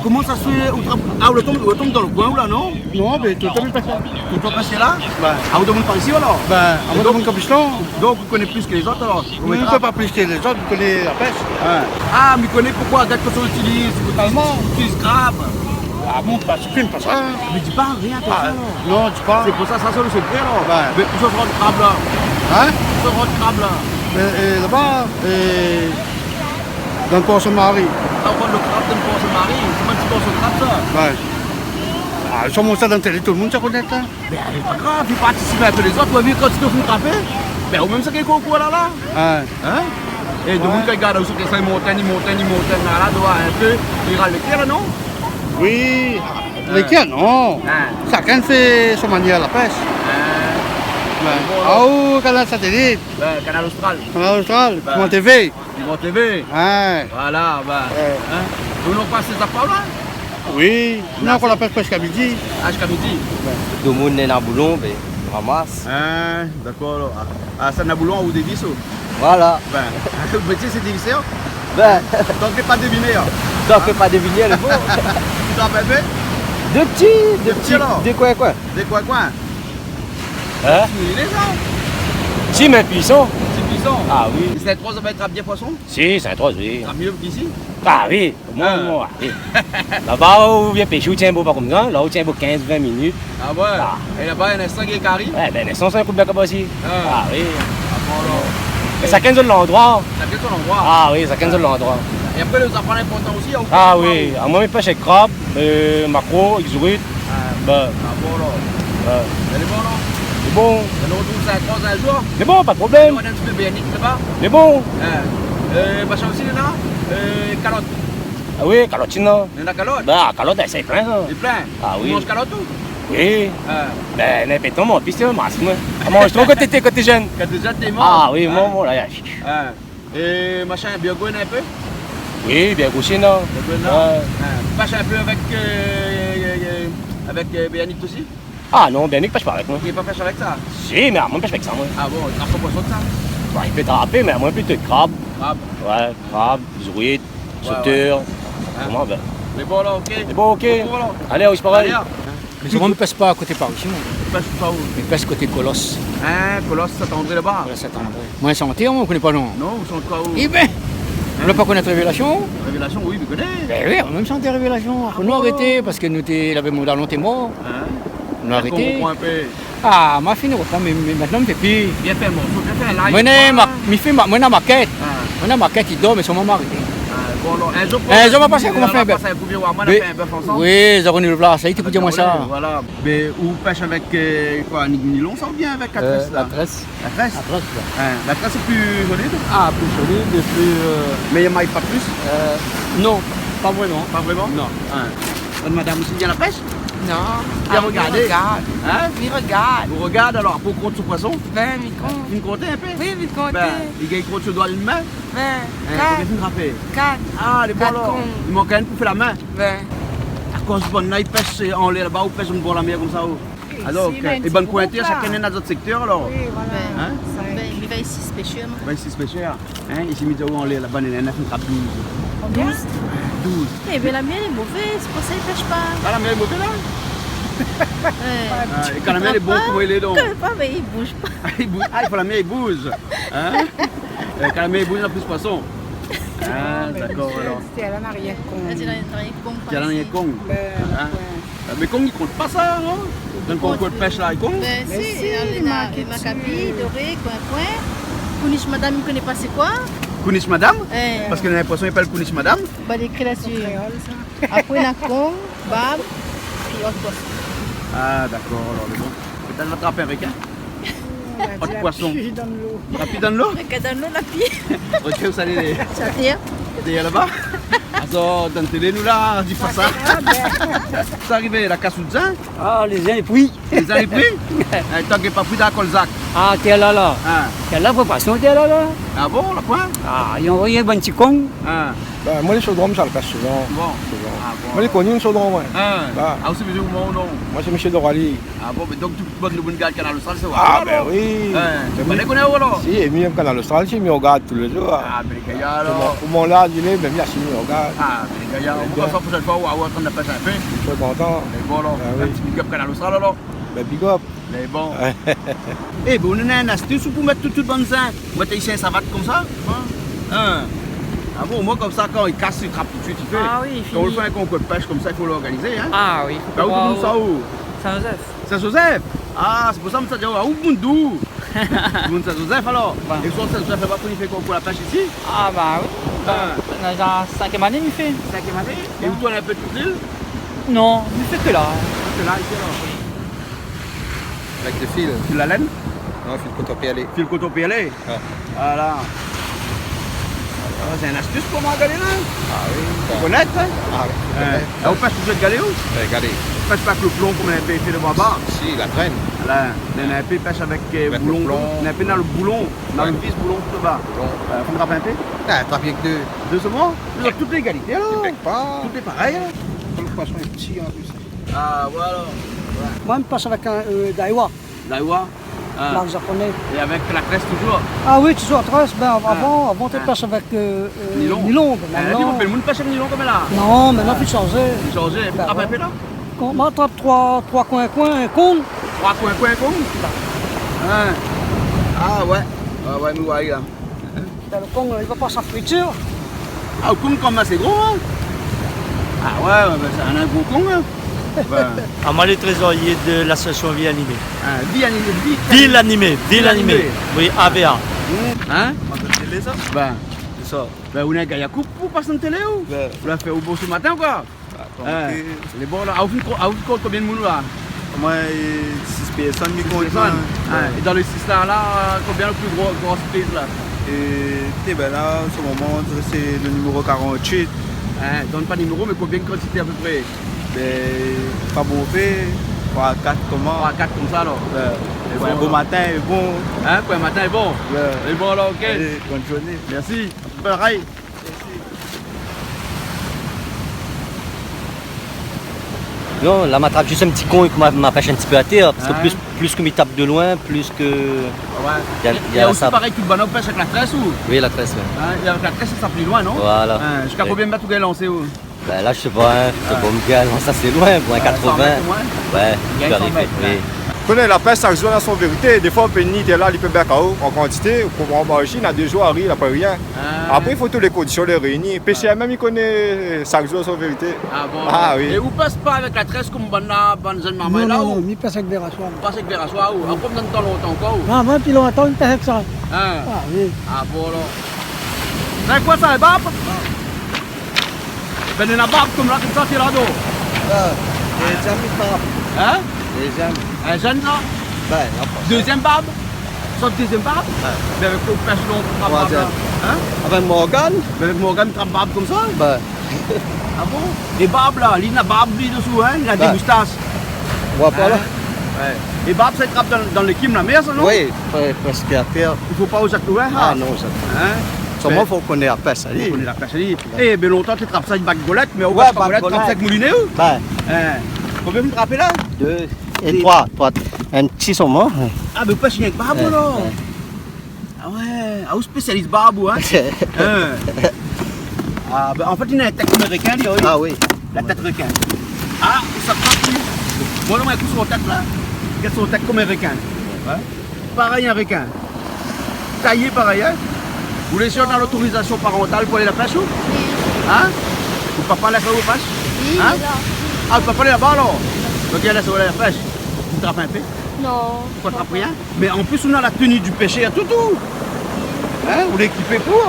Koman sa i fé, ou trap, ah, ou la tonm, ou la tonm dan le koin, ou la, non ? Non, mé toultan mi pèsh la. Toultan pèsh la ? Ouais. Ah, ou domoun par isi, alor ? Ben, é amoin, donk, domoun konm Pislon. Donk, ou koné plis ke lézot, alor ? Ou koné pa plis ke lézot, ou koné la pèsh. Hein. Ah, mé ou koné poukosa, dèk ou itiliz, ou itiliz krab. Ah bon, pa, sé pa sa. Mé di pa rien konmsa, alor. Ah, non, di pa. Sé pou sa, sa sé le sekré, alor. Ouais. Mé ousa i sort krab, la ? Hein ? Ousa i sort krab, la ? Euh, euh, laba, euh, dan le Por Saint-Marie. Ah, ou vann le krab dan le Por Saint-Marie. Sé pa in ti morso krab, sa ? Ouais. Ah, sa, mon sa dan télé, tout le moun sa i koné, hein. Ben, lé pa grav, i partisip in pé lézot. Ou la vi kantité ou fine trapé ? Ben, ou mèm sa ki lé konkou la, la. Ouais. Hein ? É domoun, kan i gard, ou sa, ke sa i mont, i mont, i mont, la, la, doi in pé, i ral lé kèr, la, non ? Oui, lé kèr, non. Hein. Shakinn i fé son manièr la pèsh. Hein. Ouais. Bon, ah, alor. Ou, Kanal Satellite. Ouais, Kanal Austral. Kanal Austral, ouais. Piment TV. Piment TV. Ouais. Voilà, ben, hein. Donk, nou pas zafèr la ? Oui. Non, kan la pèsh ziska midi. Ah, ziska midi. Ouais. Domoun néna boulon, ben, ramas. Hein, dakor, alor. Ah, ah, sa néna boulon, ou dévis, ou ? Voilà. Ben, le métié, sé dévisèr. Ben. Donk, lé pa dévinèr, hein. Donk, lé pa dévinèr, lé bon. Ou trap in pé ? Dé ti, dé ti, alor ? Dé koin-koin. Dé koin-koin. Hein ? Ti lé sa. Ti, mé pwison. Ti pwison. Ah oui. É sé in troi, sa va trap bien pwison ? Si, sé in troi, oui. Trap mié k'isi ? Ah oui, moin, ah, oui. Laba, ou vien pèsh, ou tien bo pa konmsa, la, ou tien bo kinz, vin minit. Ah ouais ? Ah. É laba, in instan, néna kari ? Ouais, ben, in instan, sé in kou d'bèk laba osi. Ah. Ah oui. Ah bon, alor. Mé shakinn son landroi. Shakinn son landroi. Ah oui, shakinn son landroi. É apré, lé zafèr inportan osi, hein, ou fé koi, ou ? Ah oui, amoin, mi pèsh krab, euh, makro, zourit. Ah. Ben. Ah bon, alor. Ouais. Lé bon, alor ? Lé bon. Alor, nou sa kroiz in zour. Lé bon, pa de problèm. Nou va in ti pé Béarn laba. Lé bon. Hein. Euh, machin osi, la, euh, kalot. Ah oui, kalot, non ? Néna kalot ? Ben, kalot, ben, sé plin, sa. Lé plin ? Ah oui. Ou manz kalot, ou ? Oui. Hein. Ben, néna pétan, moin, pi sé mas, moin. Ah, moin, mi trouv koté té, koté zèn. Koté zèn, té mor. Ah oui, moin, moin, la, ya. Hein. É machin, bèrgo, néna in pé ? Oui, bèrgo osi, non ? Bèrgo, non ? Ouais. Hein. Pèsh in pé avèk, euh, euh, euh, avèk, euh, Béarn osi ? Ah non, Béarn i pèsh pa avèk moin. I pèsh pa avèk sa ? Si, mé amoin, mi pèsh pa avèk sa, moin. Ah bon, i trap pa pwison, sa ? Ouais, i pé trapé, mé amoin, plito krab. Krab ? Ouais, krab, zourit, sotèr. Ouais, ouais. Hein ? Koman, ben ? Lé bon, la, ok. Lé bon, ok. Bon, voilà. Alé, ou sé parèy. Alé, hein. Mé moin, mi pèsh pa koté par isi, moin. Ou pèsh pa ou ? Mi pèsh koté Kolos. Hein, Kolos, Saint-André laba ? Kolos, Saint-André. Moin, Santé, moin, mi koné pa, non. Non, ou shant koi, ou ? Eh ben, hein ? Ou la pa koni Révélation ? Révélation, oui, mi koné. Ben oui, mèm shanté Révélation. Ah bon ? Nou la arété parske nou té, lavé mon dalon té mor. Hein ? Nou la arété. Konpran in pé. Ah, ma fine, mé, mé mintnan, mi fé pi. Bien fé in morso, bien fé in live. Moin néna ma-, mi fé ma-, moin néna makèt. Ah. Moin néna makèt, i dor, mé solman ma arété. Ah, bon, alor, in zour, in zour, ma pas, koman fé, ben, pas in kou, moin, nou la fé in bèf ansanm. Oui, Zaroni le Plas, sa, li té pou dir amoin sa. Voilà. Mé ou pèsh avèk, euh, koi, ni-, nilon, sa, oubien avèk la très, la ? Euh, la très. La très ? La très, ouais. Hein, la très, sé pli zolid ? Ah, pli zolid, é pli, euh, mé i may pa plis ? Euh, non, pa vréman. Pa vréman ? Non. Hein. Out madam osi i vien la pèsh ? Non. Bien regardé. Ah, mi regard. Hein ? Mi regard. Ou regard alor, apré ou kont son poison ? Ben, mi kont. Ou kont in pé ? Oui, mi kont. Ben, i gingn kont son doi d'in min ? Ben, kat. Hein, konbien ou la trapé ? Kat. Ah, lé bon alor. Kat kong. I mank inn pou fé la min. Ben. Akoz bann-la i pèsh anlèr laba, ou pèsh an bor la mèr konmsa, ou ? Alor, si, ben, é bann pointé, shakinn néna zot sektèr, alor. Oui, voilà. Hein ? Ben, mi va isi pèshèr, moin. Va isi pèshèr. Hein, isi mi di aou anlèr laba, néna, néna fine trap douz. Konbien ? Douz. Douz. Eh ben, la mèr lé mové, sé pou sa i pèsh pa. Ah, la mèr lé mové, la ? Ouais. Ah, é kan la mèr lé bon, koman i lé donk ? Kan pa, mé i bouz pa. I bouz. Ah, i fo la mèr i bouz. Hein ? Euh, kan la mèr i bouz, néna plis poison. Ah, dakor, alor. Sé la narièr kong. La narièr kong. Hein ? Ouais. Ah, mé kong i kont pa sa, non ? Dann konkour pèsh la, i kont ? Ben, si, si, néna, néna makapi, doré, koin-koin. Kounish madam, mi koné pa sé koi. Kounish madam ? Eh. Parske néna in poison i apèl kounish madam. Ben, lé ékri la dsi. An kréol, sa. Apré, néna kong, bab, pi ot poison. Ah, dakor, alor, mé bon. Pétèt nou va trap in rékin. Ot poison. Rapid dann lo. Rapid dann lo ? Rapid dann lo, rapid. OK, ou sa lé ? Sa tèr. Dèrièr laba ? Atann, dann télé, nou la, di pa sa. Ah, ben. Sa arivé, la kas out zin ? Ah, lé zin lé pri. Lé zin lé pri ? Eh, tank lé pa pri, dakor, Zak. Ah, tèr la la. Ah. Tèr la, préparasyon, tèr la la. Ah bon, la poin ? Ah, i anvoy bann ti kong. Ah. Ben, moin, lé Chaudron, mi sa la pèsh souvan. Bon. Souvan. Ah, bon. Moin, lé koni, Chaudron, moin. Ah. Ba. Ah, ou sé Mésyé Ouman, non ? Moin, sé Mésyé Dorali. Ah bon, mé donk, tout bann, nou gard Kanal Austral, sé... Ah, ben oui. Hein, ben oui. Ou koné, alor ? Si, é mi, Kanal Austral, si, mi regard tou lé zour, hein. Ah, ben, gayar, alor. Koman, koman la, di lé, ben, mi asi, mi regard. Ah, ben, gayar, ben, ou va fé proshèn foi, ou, ou antann la pèsh in pé. Mi lé kontan. Mé bon, alor, ah oui, in ti big up Kanal Austral, alor. Ben, big up. Mé bon. Eh ben, ou néna in astis pou mèt tout, tout bann zin. Ou mèt isi in savat konmsa ? Hein ? Ah bon, omoin konmsa, kan i kas, i trap tout suit, i fé. Ah oui, fini. Kan ou fé in konkour pèsh konmsa, i fo lorganizé, hein ? Ah oui, fo... Ba, ou, ou sa, ou ? Saint-Joseph. Saint-Joseph ? Ah, sé pou sa, mi sa di, ah, ou moun d'ou ? Moun Saint-Joseph, alor ? Ouais. É sou Saint-Joseph, laba, pou i fé konkour la pèsh isi ? Ah, ba oui. Hein. Néna sinkèm ané mi fé. Sinkèm ané ? É ou tourn in pé tout lil ? Non, mi fé ke la. Ke la, isi, alor ? Oui. Avèk de fil. Fil a lèn ? Non, fil koton pèrlé. Fil koton pèrlé ? Ouais. Voilà. Ah, sé in astis pou moin, galé la. Ah oui. Ou koné, hein ? Ah oui, mi koné. Ah, ou pèsh toultan galé, ou ? Ouais, galé. Ou pèsh pa avèk lo plon, konm néna in pé i fé laba ? Si, la trèn. La, néna in pé i pèsh avèk, euh, boulon. Avèk lo plon. Néna in pé néna lo boulon. Néna lo vis boulon tout laba. Boulon. Euh, fo trap in pé ? Ah, trap rienk dé. Dé solman ? Mé tout lé égalité, alor. Tout lé parèy, hein. Lo poison lé pti, an plis. Ah, voilà. Ouais. Moin, mi pèsh avèk in, euh, daiwa. Daiwa ? Ah. Mark japonais. É avèk la très touzour ? Ah oui, touzour la très. Ben, avan, avan, té pèsh avèk, euh, euh, nilon. Nilon, ben, ah, mintnan. Ou pé moun pèsh avèk nilon konm la ? Non, mintnan, fo shanzé. Fo shanzé. Fo trap in pé la ? Koman, trap troi, troi koin-koin, in kong. Troi koin-koin, in kong ? Hein. Ah ouais. Ah ouais, nou, ouais, la. Bin, lo kong, li va pa sa fritir. Ah, lo kong kan mèm asé gro, hein ? Ah ouais, ouais, bin, sé in gro kong, hein ? Bin. Ah, moin lé trézoryé de l'association Vie Animée. Ah, Vie Animée, Vie Ville Animée, Ville Animée. Animée. Oui, A V A. Hein ? Antann télé, sa ? Bin. Sé sa. Bin, ou néna in gayar koup pou pas an télé, ou ? Bin. Ou la fé o bon se matin, koi ? Ah, lé bon la. Ah, ou fine ko-, ah, ou fine kont konbien moun la ? Moin, euh, sis pèrsone, mi kont. Sis pèrsone. Ah, é dan lé sis la, la, konbien lo pli gro, gro surpriz la ? É, té, bin la, an se moman, sé lo niméro karant-uit. Ah, donn pa niméro, mé konbien kantité apépré ? Bin, pa bonpé, troi, kat, koman ? Troi, kat konmsa, alor. Ouais. Lé bon, alor. Pou in bon matin, lé bon. Hein, pou in matin, lé bon. Ouais. Lé bon, alor, OK. Alé, bone zourné. Mèrsi. Parèy. Non, la, ma trap zis in ti kong, ma, ma pèsh in ti pé atèr, parske plis, plis ke mi tap de loin, plis ke... Ah ouais. É osi, parèy, tout bann-la i pèsh avèk la très, ou ? Oui, la très, ouais. Hein, é avèk la très, sa pli loin, non ? Voilà. Hein, ziska konbien mèt ou gingn lansé, ou ? Bin la, mi sé pa, hein, mi sé pa, mi gingn lansé asé loin, pou in katrovin. San mèt omoin ? Ouais, mi gingn san mèt, oui. Koné, la pèsh, shak zour néna son vérité. Défoi, ou pé ni, té la, li pé bèk aou, an kantité, ou pé anbar isi, na dé zour, ariv, na pa rien. Ah. Apré, i fo tout lé kondision lé réini. Péshèr mèm, li koné shak zour son vérité. Ah bon ? Ah oui. É ou pas pa avèk la très konm bann-la, bann jenn marmay la, ou ? Non, non, non, mi pas avèk vèr a soi. Pas avèk vèr a soi, ou ? Ankor konbien tan lontan ankor, ou ? Ah, moin, dopi lontan, mi pas avèk sa. Hein ? Ah oui. Ah bon, alor. Mé koi sa, bab ? Bin, néna bab konm la, konmsa, té la, do. Ah, dézièm bab. Hein ? Dézièm. In jenn, la ? Bin, la, pa sa. Dézièm bab ? Sort dézièm bab ? Ouais. Bin, avèk koi ou pèsh donk, trap bab la ? Troizièm. Hein ? Avèk Morgan. Bin, avèk Morgan, trap bab konmsa ? Bin. Ah bon ? É bab la, li na bab, li, désou, hein ? Li na dé moustash. Ou oi pa la ? Hin ? Oué. É barb sa i trap dan, dan lékim la mèr sa, non ? Oui, prè-, prèsk atèr. I fo pa ou zèt loin, hin ? Ah non, zèt pa. Hin ? Solman fo ou koné la pèsh, sa i lé. Fo ou koné la pèsh, sa i lé. Oué. É, bin lontan té trap sa èk bak golèt, mé ou... Oué, pa bak golèt, bak golèt. Trap sa èk mouliné ou ? Bin. Hin. Konbien ou trap la ? Dé. É troi, troi. In ti solman. Ah, bin ou pèsh rienk barb, alor. Oué. Ah oué, ah, ou spésialis barb ou, hin ? Hin. Ah, bin, an fèt, li na la tèt konm in rékin, li, oui. Ah oui. La tèt rékin. Ah, sa i trap, li. Bon, la, moin, ékout son tèt la. Gard son tèt konm in rékin. Oué. Parèy in rékin. Tayé parèy, hin ? Ou lé sir ou na lotorizasion parantal pou alé la pèsh, ou ? Oui. Hin ? Out papa la fé ou pèsh ? Oui, hin ? Lé la. Ah, out papa lé laba, alor ? Donk, li lès aou alé la pèsh. Ou trap in pé ? Non. Ou trap rien ? Mé an plis, ou na la teni di péshèr, tout, tout. Hin, ou lé ékipé pou.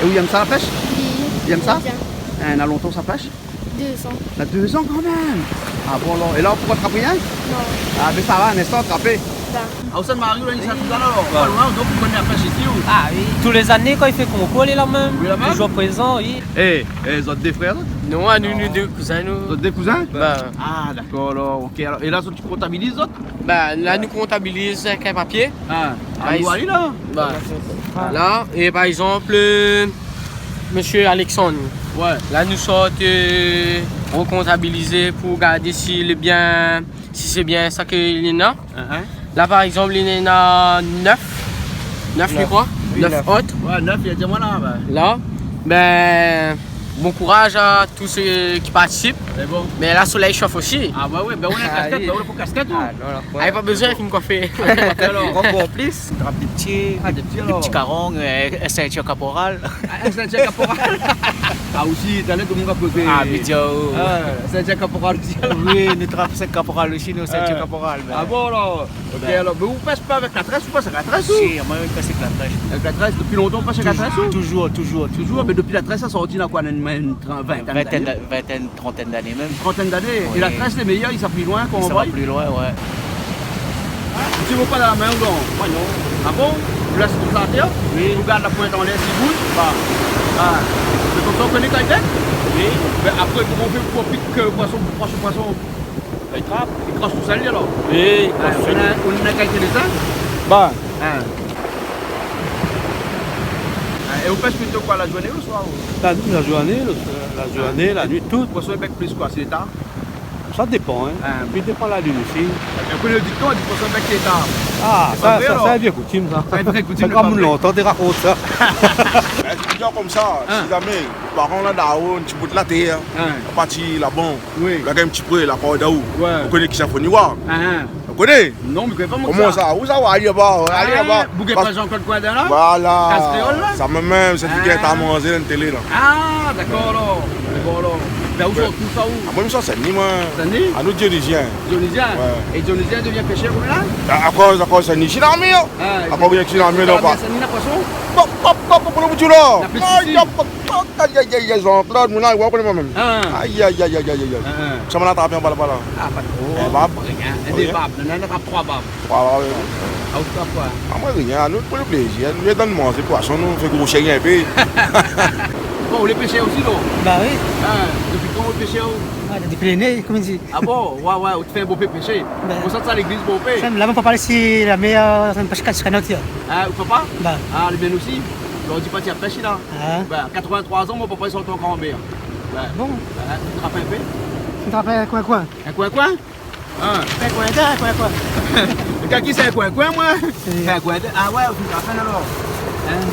É ou yèm sa, la pèsh ? Oui. Ou yèm sa ? Bien. Hin, na lontan ou sa pèsh ? Dé zan. Na dé zan kanmèm. Ah bon, alor. É la, ou trap rien ? Non. Ah, mé sa va, in instan, trapé. Sa. Ah, ou sa mari, ou la, sa, tout sa la, alor. Oué. Pa loin, donk, ou koné la pèsh isi, ou ? Ah oui. Tou lé zané, kan i fé konkour, li lé la mèm. Li lé la mèm ? Toujour prézan, oui. É, é, zot dé frèr, zot ? Non, anou, nou dé kouzin, nou. Zot dé kouzin ? Bin. Ah, dakor, alor, OK, alor. É la, zot i kontabiliz, zot ? Bin, la, nou kontabiliz èk in papié. Ah, ah, nou alé la. Bin. La, é par égzanp, eu, mésyé Alexandre. Oué. La, nou sort, eu, rokontabilizé pou gardé si lé bien, si sé bien sa ke li néna. Ahan. La, par égzanp, li néna nèf. Nèf, mi kroi. Oui, nèf. Nèf ot. Oué, nèf, li la di amoin la, bin. La, bin, bon kouraz a tou sak i partisip. Sé bon. Mé la, solèy i shof osi. Ah, ba oui, bin, ou na in kaskèt, oui. Bin, ou la pou kaskèt, ou ? Ah, non, la, ah, pa bezoin, fine koifé. Alor. Ou pran konplis. Trap dé pti, ah, dé pti, dé pti karang, eu, in sintir kaporal. Ah, in sintir kaporal. Ah, osi, talèr tout moun va kozé. Ah, mi di aou. Ah, sintir kaporal osi. Oui, nou trap sink kaporal osi, nou, sintir kaporal, mé... Ah bon, alor ? OK, alor, mé ou pèsh pa avèk la très, ou pèsh avèk la très, ou ? Si, moin, mi pèsh avèk la très. Avèk la très, dopi lontan ou pèsh avèk la très, ou ? Toujour, toujour, toujour. Toujour, mé dopi la très la sorti, na koi, na in, in trin-, vintèn d'ané. Vintèn, vintèn, trantèn d'ané mèm. Trantèn d'ané. Oui. É la très lé méyèr, i sa pli loin, kan ou anvoy ? I sa pli loin, oué. Ou tir pa la min, ou non ? Moin, non. Ah bon ? Ou lès tout la atèr ? Oui. Ou gard la point anlèr, si i bouz ? Ba. Ah. Sé konmsa ou koné kan i pèk ? Oui. Mé apré, koman ou fé pou pik, eu, poison, poison, poison ? Li trap. Li kras tousèl, li, alor ? Oui, li kras tousèl. Ah, ou na, ou na kalité de sa ? Ba. Ah. Ah, é ou pèsh plito koi, la zourné ou le soir, ou ? La, la zourné, le, la zourné, la nuit, tout. Poison i pèk plis koi, si lé tar ? Sa i dépan, hin. Ah. Pi i dépan la lune osi. Ébin, koné le dikton, i di poison i pèk si lé tar. Ah, sa, sa, sa, sé in vié koutim, sa. Sé in vié koutim, sé konm lontan té rakont sa. Ébin, mi di aou konmsa, si zamé paran la, dao, in ti bout la tèr, la parti la-ba, la gingn in ti pré, la kord aou. Oué. Ou koné kisa fo ni oir. Ah, ah. Ou koné ? Non, mi koné pa, moin, kisa. Koman sa ? Ou sa, ou alé laba, alé laba. Ah, boug pa Jean-Claude Coindin la ? Voilà. Kaz Kréol la ? Sa mèm, mèm, sé li ki ta manzé dan télé la. Ah, dakor, alor. Dakor, alor. Bin, ou sort tout sa, ou ? Ah, moin, mi sort Sin-Dni, moin. Sin-Dni ? Ah, nou, Dionysien. Dionysien ? Oué. É Dionysien i devien péshèr, koman la ? A, akoz, akoz Sin-Dni, si la mèr. Ah, akoz i si la mèr, la, Sin-Dni na poison ? Pop, pop, pop, pop, pop, pop, la. Na plis isi. Ay, pop, pop, pop, ay, ay, ay, ay, Jean-Claude, moun la, i oi koman moin mèm. Ah. Ay, ay, ay. Ah, ah. Sa, moin la trap pa la, pa la. Ah, pa tro. Eh, barb. Rien. Rien. Dé barb. Non, non, non, trap troi barb. Troi barb, oui. Ah, ou trap koi ? Ah, moin, rien. Nou, pou le plézir, nou, dan manzé poison, nou fé gro shien in pé. Bon, ou lé péshèr osi, non ? Ba oui. Ah, dopi kan ou lé péshèr, ou ? Ah, dopi lé né, konm i di. Ah bon ? Oué, oué, ou té fé in bonpé péshé. Bin. Ou sort sa légliz, bonpé. Sa, la, mon papa, isi, la mèr, eu, sa, mi pèsh kaskèt osi, hin. Ah, ou papa ? Ba. Ah, li mèn osi. Zordi, parti la pèsh, la. Ah. Bin, katrevin-troi an, mon papa, li sort ankor an mèr. Bin. Bon. Bin, ou trap in pé ? Ou trap in koin-koin. In koin-koin ? Hin ? In koin-koin, in koin-koin. Mé kisa, in koin-koin, moin ? Eh. In koin-koin, ah oué, ou fine trap in alor. Hin ?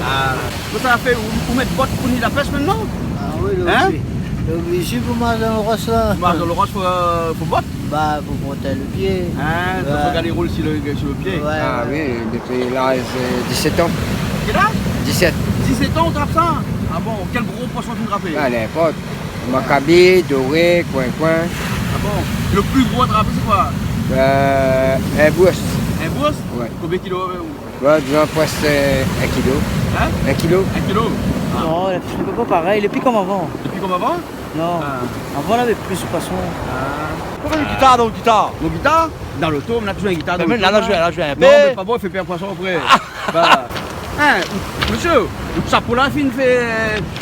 Ah. Koman sa fé, ou, ou mèt bot pou ni la pèsh mintnan ? Ah oui, lé oblizé. Hin ? Lé oblizé pou marsh dan le rosh la. Pou marsh dan le rosh, fo, eu, fo bot ? Ba, pou protèz le pié. Hin, fo gard lé roul si le, si le pié. Oué, oué. Ah oui, dopi laz, eu, disèt an. Kèl az ? Disèt. Disèt an, ou trap sa ? Ah bon, kèl gro poison ou la trapé ? Ah, ninport. Makabi, doré, koin-koin. Ah bon ? Le pli gro trapé, sé koi ? Eu, in bours. In bours ? Oué. Konbien kilo ? Oué, dizon prèsk, eu, in kilo. Hin ? In kilo. In kilo ? Ah. Non, lé pa parèy, lé pi konm avan. Lé pi konm avan ? Non. Ah. Avan, navé plis poison. Ah. Koman in gitar, donk, gitar ? Mon gitar ? Dan loto, nou na toujour in gitar dan loto. Mé la, la, la, la, la, non, mé pa bon, i fé pèrd poison apré. Ba. Hein, mésyé, out shapo la fine fé,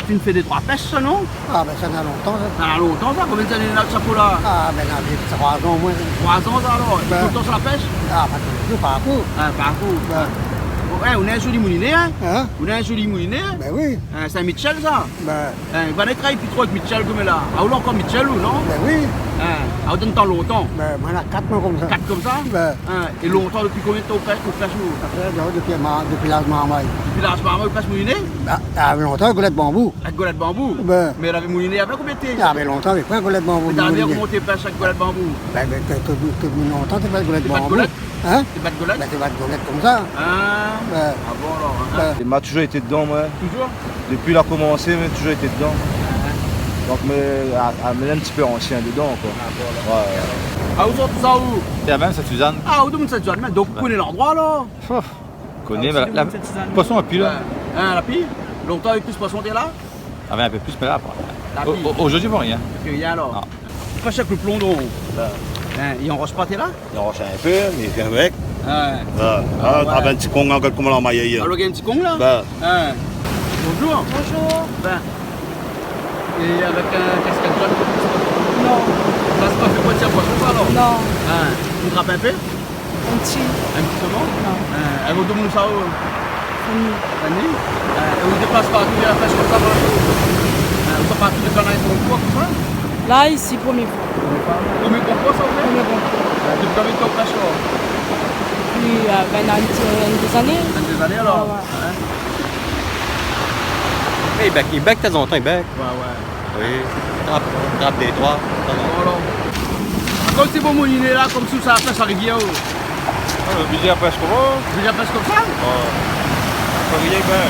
fine fé dé troi pèsh sa, non ? Ah, bin, sa na lontan, sa. Na lontan, sa ? Konbien zané néna out shapo la ? Ah, bin, na troi zan, omoin. Troi zan, sa, alor ? Bin. Toultan sa la pèsh ? Ah, pa toujour, pa akou. Ah, pa akou. Bin. Bon, hein, ou néna in zoli mouliné, hein ? Hein ? Ou néna in zoli mouliné, hein ? Bin oui. Hein, sé in Mitchell, sa ? Bin. Hein, va alé travay pi tro avèk Mitchell konm la. Ah, ou la ankor Mitchell, ou, non ? Bin oui. Hein, ah, ou donn tan lontan. Bin, moin na kat, moin, konmsa. Kat konmsa ? Bin. Hein, é lontan, dopi konbien d'tan ou pèsh, ou pèsh, ou ? Sa fé, dopi ma-, dopi laz marmay. Dopi laz marmay, ou pèsh mouliné ? Ah, ah, mé lontan, golèt banbou. Avèk golèt banbou ? Bin. Mé lavé mouliné, apré konbien d'tan ? Ah, mé lontan, mé pa golèt banbou, mouliné. Mé darnié, koman té pèsh avèk golèt banbou ? Bin, bin, ke, ke, ke, ke lontan, té pa golèt banbou. Té pa golèt ? Hein ? Té pa golèt ? Bin, té pa golèt konmsa. Ah. Bin. Ah bon, alor, hein ? Bin. É ma toujour été dedan, moin. Toujour ? Dopi la komansé, ma toujour été dedan. Ah. Donk, mé, ah, ah, mé in ti pé ansien dedan, koi. Ah, bon, alor. Ouais, ouais. Ah, ou sort ousa, ou ? Té la mèm, Sint-Sizane. Ah, ou domoun Sint-Sizane, mé donk, ou koné landroi, alor ? Pof. Koné, ah, mé ou la, la, domoun Sint-Sizane. Poisson la pi, la. Ouais. Hein, la pi ? Lontan, navé plis poisson, té la ? Ah, mé in pé plis, mé la, pa. La pi. O-, o-, ojourdui, pa rien. Pi rien, alor. Non. Ou pèsh avèk lo plon, donk. Ouais. Hein, i anrosh pa, té la ? I anrosh in pé, mé i vien avèk. Ouais. Ouais. Ah, ouais. Avèk in ti kong, gard koman la mayé. Ah, lo gars, in ti kong, la ? Bin. Hein. Bonjour. Bonjour. Bin. É avèk in kaskèt zone ? Non. Sa, sé pa fé pou tir poisson, sa, alor ? Non. Hein. Ou trap in pé ? In ti. In ti solman ? Non. Hein, é ou domoun ousa, ou ? Fanny. Fanny ? Hein, é ou déplas partou, ou la pèsh konmsa, partou ? Hein, ou sava partou, ou dépann avèk out konkour, tousa ? La, isi, promié foi. Promié konkour, sa, ou fé ? Promié konkour. Hein, dopi konbien d'tan ou pèsh, alor ? Dopi, euh, bin, in ti, in dé zané. In dé zané, alor ? Ouais, ouais. Hein ? É, i bèk, i bèk, tanzantan, i bèk. Ouais, ouais. Oui. Trap, trap dé troi. Bon, alor. Konm sé bon mouliné la, konm si sa, sa, sa rivièr, oh. Ah, oblizé la pèsh koman ? Oblizé la pèsh konmsa ? Ouais. Sa rivièr, bin.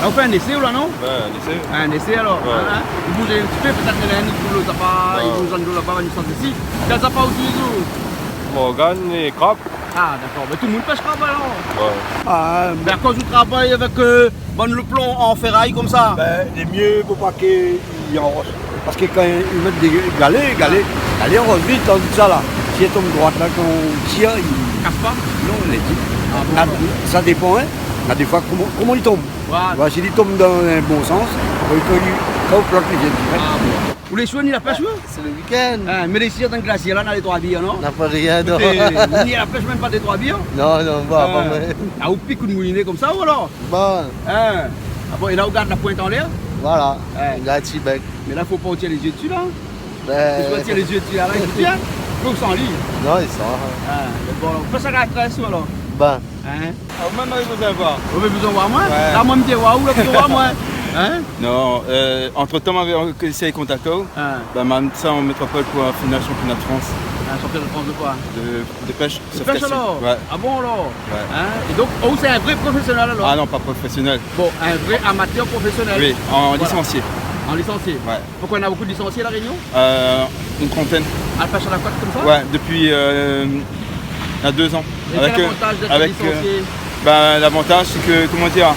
La, ou fé in ésé, ou la, non ? Ouais, in ésé. In ésé, alor. Ouais. Hein, hein. Ou bouz in ti pé, pétèt néna in out boul, zapa, ouais, i bouz in dolo laba, in sans isi. Kèl zapa ou itiliz, ou ? Morgane é krab. Ah, dakor. Mé tout domoun i pèsh krab, alor. Ouais. Ah, mé akoz ou travay avèk, euh, bann lo plon an féray konmsa ? Bin, lé myé pou pa ke i anrosh. Parske kan i mèt dé galé, galé, galé i anrosh vit, tandis ke sa la, si i tonm droit la, kan ou tir, i kas pa ? Non, lé di. Ah bon, alor. Na, sa dépan, hein. Na défoi, koman, koman i tonm. Ouais. Ouais, si i tonm dan in bon sans, kan i, kan ou plante, i vien dirèk. Ah bon. Ou lé sou ni la pèsh, ou ? Sé lo week-end. Ah, mé lé sir dan glasièr la, na dé troi bir, non ? Na pa rien, non. Té, ni la pèsh, mèm pa dé troi bir ? Non, non, pa, pa mèm. Ah, ou pik out mouliné konmsa, ou alor ? Bon. Hein. Ah bon, é la, ou gard la point anlèr ? Voilà. Hein. Ou gard si bèk. Mé la, fo pa ou tir lé zié dsi, la. Bin. Fo pa ou tir lé zié dsi, la, la, i vien. Fo ou san li. Non, i san. Ah, mé bon, alor, fé sa la très, ou alor ? Bin. Hein ? Ah, ou mèm, ou la bezoin voir. Ou la bezoin voir moin ? Ouais. La, moin, mi di, waouh, la, mi di, waouh, moin. Hein ? Non, euh, antretan, ma éséy kontakté aou. Ah. Bin, ma amenn sa an métropol pou in final shanpiona de Frans. In shanpiona de Frans de koi ? De, de pèsh, de pèsh, surf casting. Alor ? Ouais. Ah bon, alor ? Ouais. Hein ? É donk, ou, sé in vré profésionèl, alor ? Ah non, pa profésionèl. Bon, in vré amatèr profésionèl. Oui, an lisansié. Voilà. An lisansié. Ouais. Pourquoi on a beaucoup de licenciés à La Réunion ? Euh, une trentaine. À la pêche à la coque comme ça ? Ouais, depuis, euh, il y a deux ans. Et quel avantage d'être licencié ? Avec, euh, avec, euh, ben, l'avantage, c'est que, comment dire,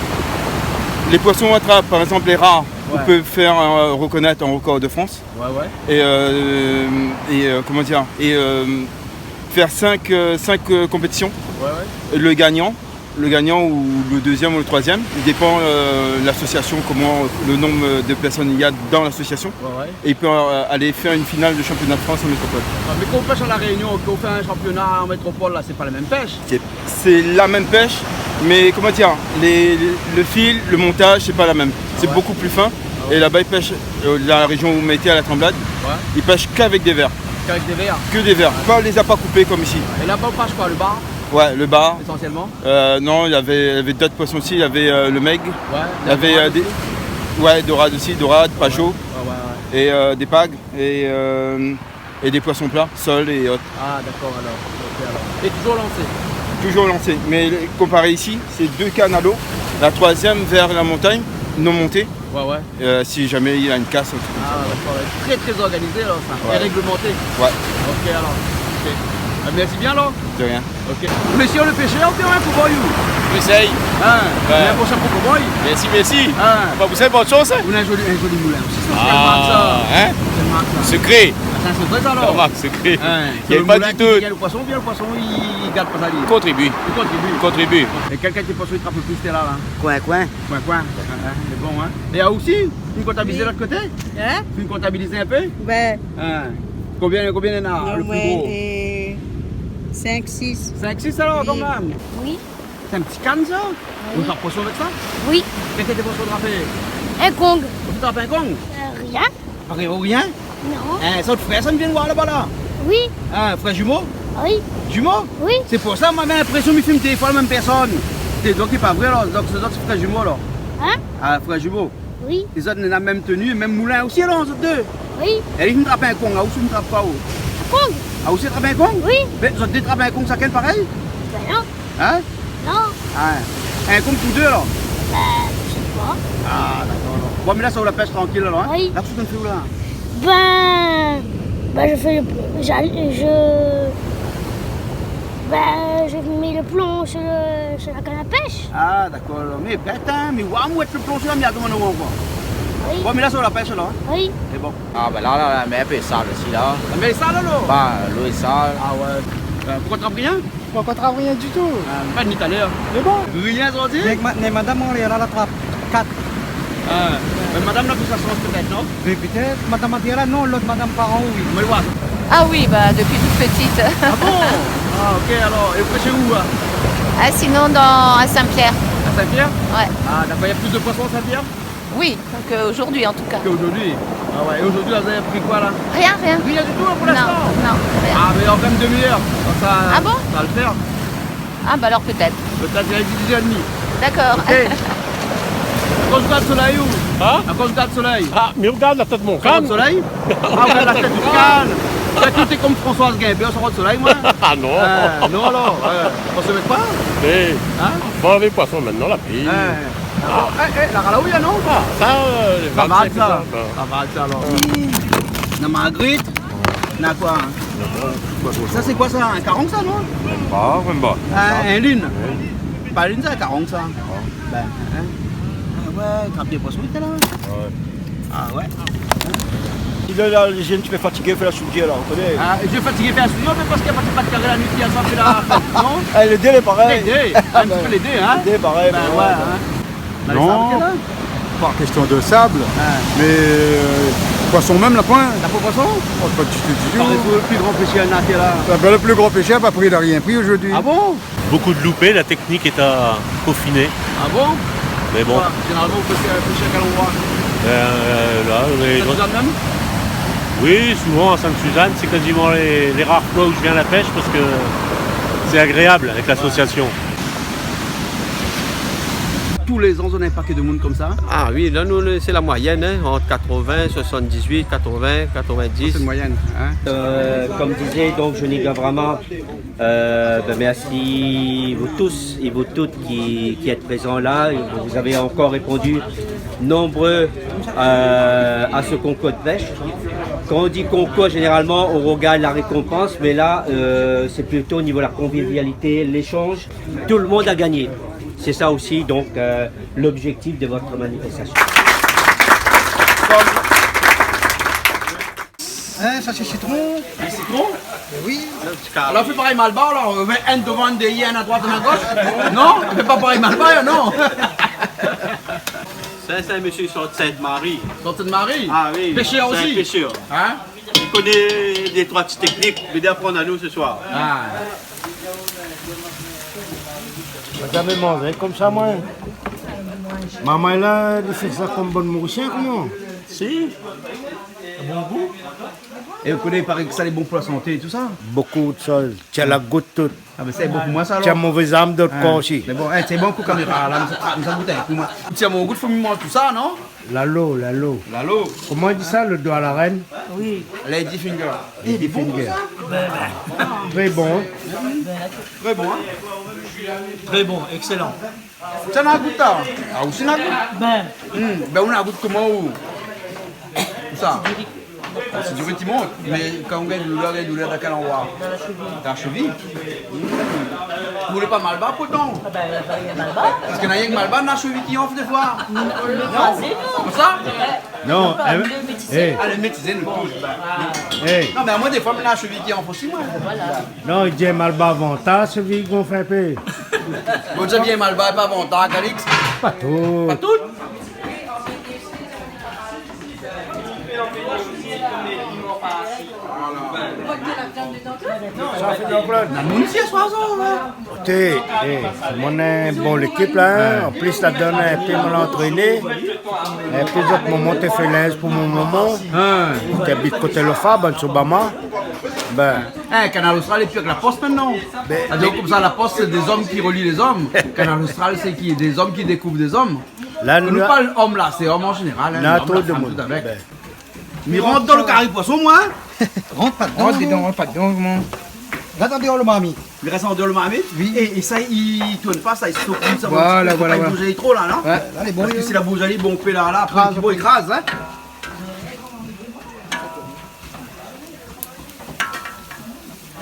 les poissons on attrape, par exemple, les rares, on peut faire, euh, reconnaître un record de France. Ouais, ouais. Et, euh, et, euh, comment dire, et, euh, faire cinq, euh, cinq, euh, compétitions. Ouais, ouais. Et le gagnant, le gagnant ou le deuxième ou le troisième, il dépend, euh, l'association, comment, le nombre de personnes il y a dans l'association. Ouais, ouais. Et il peut, euh, aller faire une finale de championnat de France en métropole. Ah, mé kan ou pèsh a La Réunion, kan ou fé in shanpiona an métropol, la, sé pa la mèm pèsh. C'est, c'est la même pêche, mais comment dire, les, le fil, le montage, c'est pas la même. Ah ouais. C'est beaucoup plus fin. Ah ouais. Et là-bas, ils pêchent, euh, la région où on était à la Tremblade, ils pêchent qu'avec des vers. Qu'avec des vers. Que des vers. Ouais. Pas les appâts coupés comme ici. Et là-bas, on pêche quoi, le bar ? Ouais, le bar. Essentiellement ? Euh, non, il y avait, il y avait d'autres poissons aussi. Il y avait, euh, le meg. Ouais, il y avait, euh, des, ouais, dorade aussi, dorade, pajot. Ouais, ouais, ouais. Et, euh, des pagues. Et, euh, et des poissons plats, sole et autres. Ah, d'accord, alors. Ok, alors. Et toujours lancé ? Toujours lancé. Mais comparé ici, c'est deux cannes à l'eau. La troisième vers la montagne, non montée. Ouais, ouais. Euh, si jamais il y a une casse, un truc comme ça. Ah, d'accord, ouais. Très, très organisé, alors, ça. Ouais. Et réglementé. Ouais. Ok, alors. Ok. Ah, mèrsi bien, alor. De rien. Ok. Mésyé, ou lé pèshèr oubien ou lé in kow-boy, ou ? J'essaye. Hein, ben, in bon shapé kow-boy. Mèrsi, mèrsi. Hein. Ba, ou sava, bone shans, hein. Ou néna in zoli, in zoli moulin osi, sa. Ah, sé in mark, sa. Hein ? Sé in mark, sa. Sekré. Ah, sé in sekré, sa, alor. In mark sekré. Hein. Néna pa di tou. Sé lo moulin ki gingn lo poison oubien lo poison, li, li gard pa sa, li ? Kontribié. Li kontribié. Kontribié. É kèl kalité poison i trap lo plis, té la, la ? Koin, koin. Koin, koin. Hein, hein, sé bon, hein. É la osi, ou kontabiliz lot koté ? Hein ? Ou kontabiliz in pé ? Ben. Hein. Konbien, konbien néna, lo pli gro ? Omoin, euh, sink, sis. Sink, sis, alor, kan mèm. Oui. Sé in ti kann, sa ? Oui. Ou trap poison avèk sa ? Oui. Kèl kalité poison ou trap ? In kong. Ou trap in kong ? Euh, rien. Parèy, rien ? Non. Hein, sa out frèr sa, mi vien oir laba la ? Oui. Hein, frèr zimo ? Oui. Zimo ? Oui. Sé pou sa moin lavé linprésion mi fim dé foi la mèm pèrsone. Sé donk lé pa vré, alor. Donk sé zot sé frèr zimo, alor. Hein ? Ah, frèr zimo. Oui. É zot néna mèm teni, mèm moulin osi, alor, zot dé ? Oui. É li, mi trap in kong, aou osi mi trap koi, ou ? Kong. Aou osi trap in kong ? Oui. Mé zot dé trap in kong, shakinn parèy ? Ben non. Hein ? Non. Ah, in kong pou dé, alor ? Ben, mi sé pa. Ah, dakor, alor. Bon, mé la, sa ou la pèsh trankil, alor, hein ? Oui. La, kosa ou fé, ou, la ? Ben, ben, je fais le, j'a-, je, ben, je mets le plomb sur le, sur la canne à pêche. Ah, dakor, alor. Mé bèt, hein, mé wa, mouèt lo plomb sur la mèr, koman ou ankor ? Oui. Bon, mé la, sa ou la pèsh, alor, hein ? Oui. Sé bon. Ah, ben la, la, la mèr lé sal osi, la. La mèr lé sal, alor ? Ba, lo lé sal. Ah ouais. Ben, poukosa ou trap rien ? Pankor trap rien ditou. Ah, pa ni talèr. Mé bon. Rien zordi ? Mé ma-, mé madam, ou la, la trap kat. Ah, mé madam la, pou sa sanz pétèt, non ? Mé pétèt, madam Adriana, non, lot madam par an, oui. Mé voilà. Ah oui, bah, depuis toute petite. Ah bon ? Ah, ok, alor. É ou pèsh ousa ? Ah, sinon, dans, à Saint-Pierre. À Saint-Pierre ? Ouais. Ah, dakor, néna plis de poison à Saint-Pierre ? Oui, donc, euh, aujourd'hui en tout cas. Ke zordi. Ah ouais, é zordi la, zot la pri koi la ? Rien, rien. Rien ditou, hein, pou linstan ? Non, non, rien. Ah, mé ankor in demi-èr. Konmsa, ah bon ? Sa va le fèr. Ah, bah alors peut-être. Pétèt, néna diz èr é dmi. D'accord. Ok. Akoz ou gard solèy, ou ? Hein ? Akoz ou gard solèy ? Ah, mé ou gard la tèt mon kann. Ou gard solèy ? Ah, ou gard la tèt out kann. Sa ki té konm Françoise Guimbert, sa gard solèy, moin. Ah non. Euh, non, alor, euh, ou sé mèt pa ? Mé, hein ? Bon, avèk poison mintnan, la pri. Hein. Ah. Eh, eh, la ralaouya, non ? Ah, sa, euh, sa va, sa. Sa va, sa, alor. Na margrit, na koi, hein ? Sa, sé koi sa ? In karang, sa, non ? Mèm pa, mèm pa. Ah, in lin. Ouais. Pa lin, sa, in karang, sa. Ah. Ben, hein ? Ah ouais, trap bien poison, ou lé la. Ouais. Ah ouais. Li la, la, lé jenn, ti pé fatigé, fé la soudjèr la, ou koné. Ah, lé fatigé, fé la soudjèr, mé parské na pa, pa de karé la nuit, li la sa fé la fèt, non ? Ah, lé dé lé parèy. Lé dé, in ti pé lé dé, hein ? Lé dé parèy, ben ouais, hein. Non, pa késtion de sab, mé, euh, poison mèm, la poin. La poin poison ? Oh, pa ditou, ditou. Parèy, lo pli gran pèshèr néna la tèr la. Ah ben, lo pli gran pèshèr la pa pri, la rien pri zordi. Ah bon ? Beaucoup de loupés, la technique est à peaufiner. Ah bon ? Mais bon. Ouais, zénéralman, ou pèsh, euh, pèsh kèl androi ? Euh, là, mais Sainte-Suzanne même ? Oui, souvent à Sainte-Suzanne, c'est quasiment les, les rares fois où je viens à la pêche parce que c'est agréable avec l'association. Tou lé zan, zot néna in paké de moun konmsa ? Ah oui, la, nou, nou, sé la moyèn, hein, entre quatre-vingts, soixante-dix-huit, quatre-vingts, quatre-vingt-dix. Sé in moyèn, hein ? Euh, comme disait donc Johnny Gavrama, Euh, ben, merci vous tous et vous toutes qui, qui êtes présents là. Vous avez encore répondu nombreux, euh, à ce concours de pêche. Quand on dit concours, généralement, on regarde la récompense, mais là, euh, c'est plutôt au niveau de la convivialité, l'échange. Tout le monde a gagné. C'est ça aussi, donc, euh, l'objectif de votre manifestation. Hein, sa sé sitron. In sitron ? Mé oui. Alor, fé parèy Malbar, la, ou mèt inn dovan, inn dèrièr, inn a droit, inn a gosh. Non, fé pa parèy Malbar, non. Sa, sé in mésyé i sort Sint-Mari. Sort Sint-Mari ? Ah oui, pêcheur aussi. Sé in pêcheur. Hein ? Li koné dé troi ti teknik, li vien aprann anou sé soir. Ah. Moin la zamé manz konmsa, moin. Momon la, li fé sa konm bann Morisien, koman ? Si. Bon gou. É ou koné, i paré ke sa lé bon pou la santé é tousa. Bokou de shoz. Tien la gout tout. Ah, mé sa lé bon pou moin, sa, alor. Tien mové zam dan out kor osi. Mé bon, é, sé bon pou kaméra la, mé sa, ah, mé sa gout in kou, moin. Tien mon gout, fo mi manz tousa, non ? Lalo, lalo. Lalo. Koman i di sa, le doi à la reine ? Oui. Lady finger. Lady finger. Lé bon, sa ? Trè bon, hein ? Trè bon, hein ? Trè bon, excellent. Sa na gout, la ? Ah, ou osi na gout ? Ben. Hmm, ben, ou na gout koman, ou ? Sa. Sé di ri ti mont, mé kan ou gingn doulèr, gingn doulèr dan kèl androi ? Dan la shevi. Dan la shevi ? Hmm. Ou lé pa malbar poutan ? Ah ben, ben, lé malbar. Parske na rienk malbar, na shevi ki anfl défoi. Non. Konmsa ? Ouais. Non, non, pa, eh, le métisé. Eh. Ah, le métisé, nou toush. Eh. Non, mé amoin, défoi, na shevi ki anfl osi, moin. Voilà. Non, i di malbar vantar, shevi i gonf in pé. Bon, ou la vi in malbar pa vantar, Calix ? Pa tout. Pa tout ? Na moun isi aswar, sa, hein ? Oté, eh, moin néna in bon lékip la, hein. Ouais. An plis, la donn in pé, moin la antréné. Épi zot momon té fé linz pou mon momon. Hein. Té abit koté Lofa, bann Sobama. Ben. Eh, Kanal Austral lé pi avèk La Poste mintnan. Ben, sa i di mé konmsa, La Poste, sé dé zom ki reli dé zom. Kanal Austral, sé ki ? Dé zom ki dékouv dé zom. La, kan nou parl om la, sé om an zénéral, hein, na lom, tro la fanm, demoun. Tout avèk. Ben. Mi rant dan le kari poison, moin, hein. Rant pa dedan, rant dedan, rant pa dedan, koman ? Rant an déor le marmit. I rès an déor le marmit ? Oui. É, é sa, i tourn pa, sa, i sot, sa, voilà, fo pa, voilà, i bouz tro la, la. Ouais, la, lé bon. Parske si la bouz, lé bon, pé la, la, apré, ah, i kraz, hein.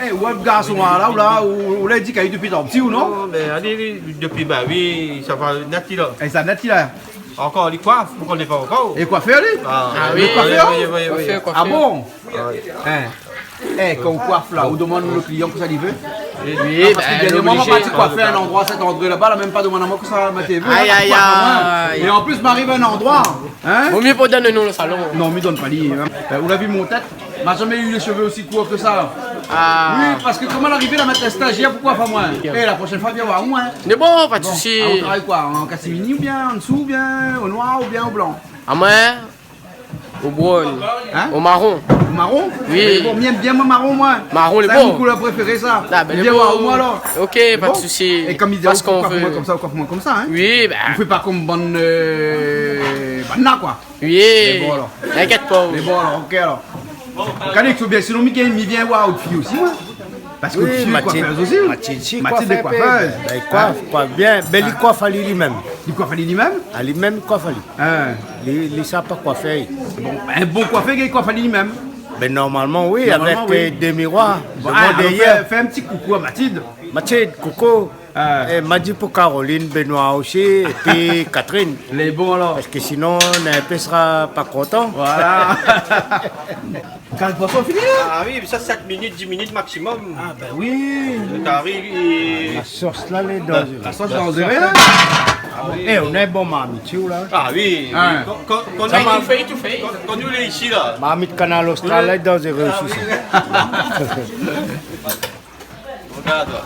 Eh, ou la, garson, la, ou la, ou, ou la di k'ali dopi tan pti, ou non ? Non, mé alé, li, dopi, ba oui, sa va nèt, li la. Eh, sa nèt, li la. Ankor, li koif, ou koné pa ankor ? É koifèr, li ? Ah, ah oui, oui, koifèr ? Oui, oui, oui, oui. Koifèr, koifèr. Ah bon ? Ouais. Hein. Eh, kan ou koif la, ou domann le klian kosa li vé ? Oui, non, parske ben, dernièrman, moin la parti koifé in landroi, Saint-André laba, la mèm pa domann amoin kosa moin té vé, hein, koifé amoin. Aïe, aïe, aïe. É an plis, mi ariv in landroi, hein ? Vo mié pa donn non le salon. Non, mi donn pa li, hein. Ben, ou la vi mon tèt ? Ma zamé u lé shové osi kour ke sa. Ah. Oui, parske koman la arivé la mèt in stazièr pou koif amoin ? Eh, la proshèn foi, vien oir amoin, hein. Mé bon, pa de sousi. Bon, ah, ou travay koi ? An katimini oubien an dsou, oubien o noir, oubien o blan ? Amoin, o brown. Hein ? O maron. O maron ? Oui. Eh bon, mi èm bien, moin, maron, moin. Maron, lé bon. Sa, mon koulèr préféré, sa. Ah, ben, lé bon. Vien oir amoin, alor. Oké, pa de sousi. É kom i di, ou koif amoin konmsa, ou koif amoin konmsa, hein ? Oui, ben. Ou fé pa kom bann, euh, bann la, koi. Oui. Lé bon, alor. Inkièt pa. Lé bon, alor, oké, alor. Calix, oubien sinon, mi vien, mi vien oir out fiy osi, moin. Parske out fiy lé koifèz osi. Oui, Mathilde, Mathilde, si, Mathilde lé koifèr, koifèz, ben, ben, i koif pa bien. Ben, li koif ali li mèm. Li koif ali li mèm ? Ah, li mèm i koif ali. Hein. Li, li sa pa koifé. Bon, in bon koifèr, i koif ali li mèm. Ben, normalman, oui, avèk, euh, dé miroir. Normalman, oui. Bon, ah, alor, fé, fé in ti koukou a Mathilde. Mathilde, koukou. Ah. Eh, ma di pou Caroline, Benoît osi, épi Catherine. Lé bon, alor. Parske sinon, néna in pé sra pa kontan. Voilà. Kari poison fini, la ? Ah oui, sa, sèt minit, dis minit maximum. Ah, ben oui. Le kari, li... La sos la, lé danzéré. La sos lé danzéré, hein ? Ah oui. Eh, ou néna in bon marmit, ou la ? Ah oui, oui. Hein. Kan, kan, kan nou lé isi, la. Marmit Kanal Austral, lé danzéré osi, sa. Ah oui. Regard, toi.